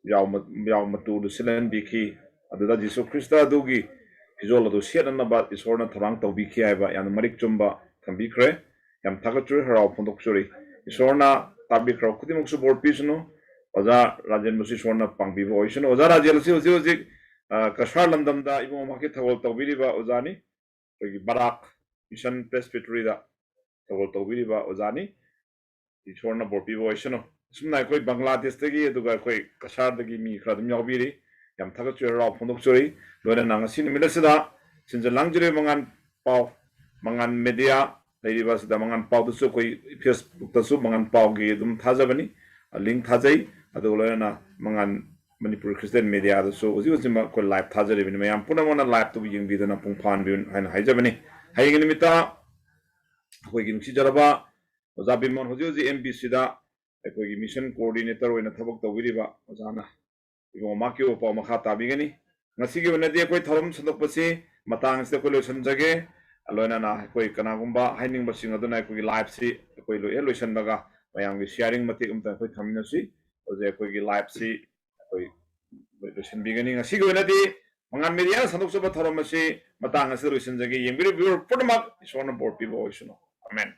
ꯌꯥꯎ ꯃ-, ꯌꯥꯎ ꯃꯇꯨꯗꯨ ꯁꯤꯠꯍꯟꯕꯤꯈꯤ꯫ ꯑꯗꯨꯗ ꯖꯤꯁꯨ ꯈ꯭ꯔꯤꯁꯇ ꯑꯗꯨꯒꯤ ꯐꯤꯖꯣꯜ ꯑꯗꯨ ꯁꯦꯠꯅꯅꯕ ꯏꯁꯣꯔꯅ ꯊꯧꯔꯥꯡ ꯇꯧꯕꯤꯈꯤ ꯍꯥꯏꯕ ꯌꯥꯝꯅ ꯃꯔꯤꯛ ꯆꯨꯝꯕ ꯊꯝꯕꯤꯈ꯭ꯔꯦ꯫ ꯌꯥꯝ ꯊꯥꯒꯠꯆꯔꯤ, ꯍꯔꯥꯎ ꯐꯣꯡꯗꯣꯛꯆꯔꯤ꯫ ꯏꯁꯣꯔꯅ ꯇꯥꯕꯤꯈ꯭ꯔꯕ ꯈꯨꯗꯤꯡꯃꯛꯁꯨ ꯕꯣꯔ ꯄꯤꯁꯅꯨ꯫ ꯑꯣꯖꯥ ꯔꯥꯖꯦꯟꯕꯨꯁꯨ ꯏꯁꯣꯔꯅ ꯄꯥꯡꯕꯤꯕ ꯑꯣꯏꯁꯅꯨ꯫ ꯑꯣꯖꯥ ꯔꯥꯖꯦꯟ ꯑꯁꯤ ꯍꯧꯖꯤꯛ ꯍꯧꯖꯤꯛ, ꯑ, ꯀꯁꯥꯔ ꯂꯝꯗꯝꯗ ꯏꯕꯨꯡꯉꯣ ꯃꯍꯥꯛꯀꯤ ꯊꯧꯒꯜ ꯇꯧꯕꯤꯔꯤꯕ ꯑꯣꯖꯥꯅꯤ꯫ ꯑꯩꯈꯣꯏꯒꯤ ꯕꯔꯥꯛ ꯃꯤꯁꯟ ꯄ꯭ꯔꯦꯁꯕꯤꯇꯔꯤꯗ ꯊꯧꯒꯜ ꯇꯧꯕꯤꯔꯤꯕ ꯑꯣꯖꯥꯅꯤ꯫ ꯏꯁꯣꯔꯅ ꯕꯣꯔ ꯄꯤꯕ ꯑꯣꯏꯁꯅꯨ꯫ ꯑꯁꯨꯝꯅ ꯑꯩꯈꯣꯏ ꯕꯪꯒ꯭ꯂꯥꯗꯦꯁꯇꯒꯤ, ꯑꯗꯨꯒ ꯑꯩꯈꯣꯏ ꯀꯁꯥꯔꯗꯒꯤ ꯃꯤ ꯈꯔ ꯑꯗꯨꯝ ꯌꯥꯎꯕꯤꯔꯤ꯫ ꯌꯥꯝ ꯊꯥꯒꯠꯆꯔꯤ, ꯍꯔꯥꯎ ꯐꯣꯡꯗꯣꯛꯆꯔꯤ꯫ ꯂꯣꯏꯅꯅ ꯉꯁꯤ ꯅꯨꯃꯤꯠ ꯑꯁꯤꯗ ꯁꯤꯟꯖ ꯂꯥꯡꯖꯔꯤꯕ ꯃꯉꯥꯟ ꯄꯥꯎ, ꯃꯉꯥꯟ ꯃꯦꯗꯤꯌꯥ ꯂꯩꯔꯤꯕ ꯑꯁꯤꯗ, ꯃꯉꯥꯟ ꯄꯥꯎꯗꯁꯨ ꯑꯩꯈꯣꯏ ꯐꯦꯁꯕꯨꯛꯇꯁꯨ ꯃꯉꯥꯟ ꯄꯥꯎꯒꯤ ꯑꯗꯨꯝ ꯊꯥꯖꯕꯅꯤ, ꯂꯤꯡ ꯊꯥꯖꯩ꯫ ꯑꯗꯨꯒ ꯂꯣꯏꯅꯅ ꯃꯉꯥꯟ ꯃꯅꯤꯄꯨꯔ ꯈ꯭ꯔꯤꯁꯇꯤꯌꯥꯟ ꯃꯦꯗꯤꯌꯥꯗꯁꯨ ꯍꯧꯖꯤꯛ ꯍꯧꯖꯤꯛꯃꯛ ꯑꯩꯈꯣꯏ ꯂꯥꯏꯚ ꯊꯥꯖꯔꯤꯕꯅꯤ꯫ ꯃꯌꯥꯝ ꯄꯨꯝꯅꯃꯛꯅ ꯂꯥꯏꯚꯇꯨꯕꯨ ꯌꯦꯡꯕꯤꯗꯨꯅ ꯃꯄꯨꯡ ꯐꯥꯍꯟꯕꯤꯌꯨ ꯍꯥꯏꯅ ꯍꯥꯏꯖꯕꯅꯤ꯫ ꯍꯌꯦꯡꯒꯤ ꯅꯨꯃꯤꯠꯇ ꯑꯩꯈꯣꯏꯒꯤ ꯅꯨꯡꯁꯤꯖꯔꯕ ꯑꯣꯖꯥ ꯕꯤꯃꯣꯟ, ꯍꯧꯖꯤꯛ ꯍꯧꯖꯤꯛ ꯑꯦꯝ ꯕꯤ ꯁꯤꯗ ꯑꯩꯈꯣꯏꯒꯤ ꯃꯤꯁꯟ ꯀꯣꯑꯣꯔꯗꯤꯅꯦꯇꯔ ꯑꯣꯏꯅ ꯊꯕꯛ ꯇꯧꯕꯤꯔꯤꯕ ꯑꯣꯖꯥꯅ ꯏꯕꯨꯡꯉꯣ ꯃꯍꯥꯛꯀꯤ ꯑꯣꯏꯕ ꯄꯥꯎ ꯃꯈꯥ ꯇꯥꯕꯤꯒꯅꯤ꯫ ꯉꯁꯤꯒꯤ ꯑꯣꯏꯅꯗꯤ ꯑꯩꯈꯣꯏ ꯊꯧꯔꯝ ꯁꯟꯗꯣꯛꯄꯁꯤ ꯃꯇꯥꯡ ꯑꯁꯤꯗ ꯑꯩꯈꯣꯏ ꯂꯣꯏꯁꯤꯟꯖꯒꯦ꯫ ꯂꯣꯏꯅꯅ ꯑꯩꯈꯣꯏ ꯀꯅꯥꯒꯨꯝꯕ ꯍꯥꯏꯅꯤꯡꯕꯁꯤꯡ ꯑꯗꯨꯅ ꯑꯩꯈꯣꯏꯒꯤ ꯂꯥꯏꯚꯁꯤ ꯑꯩꯈꯣꯏ ꯂꯣꯏ-, ꯍꯦꯛ ꯂꯣꯏꯁꯤꯟꯕꯒ ꯃꯌꯥꯝꯒꯤ ꯁꯤꯌꯥꯔꯤꯡ ꯃꯇꯦꯛ ꯑꯃꯇ ꯑꯩꯈꯣꯏ ꯊꯝꯃꯤꯟꯅꯁꯤ꯫ ꯍꯧꯖꯤꯛ ꯑꯩꯈꯣꯏꯒꯤ ꯂꯥꯏꯚꯁꯤ ꯑꯩꯈꯣꯏ ꯂꯣꯏꯁꯤꯟꯕꯤꯒꯅꯤ꯫ ꯉꯁꯤꯒꯤ ꯑꯣꯏꯅꯗꯤ ꯃꯉꯥꯜ ꯃꯦꯗꯤꯌꯥꯅ ꯁꯟꯗꯣꯛꯆꯕ ꯊꯧꯔꯝ ꯑꯁꯤ ꯃꯇꯥꯡ ꯑꯁꯤꯗ ꯂꯣꯏꯁꯤꯟꯖꯒꯦ꯫ ꯌꯦꯡꯕꯤꯔꯤꯕ ꯄꯨꯝꯅꯃꯛ ꯏꯁꯣꯔꯅ ꯕꯣꯔ ꯄꯤꯕ ꯑꯣꯏꯁꯅꯨ꯫ ꯑꯃꯦꯟ꯫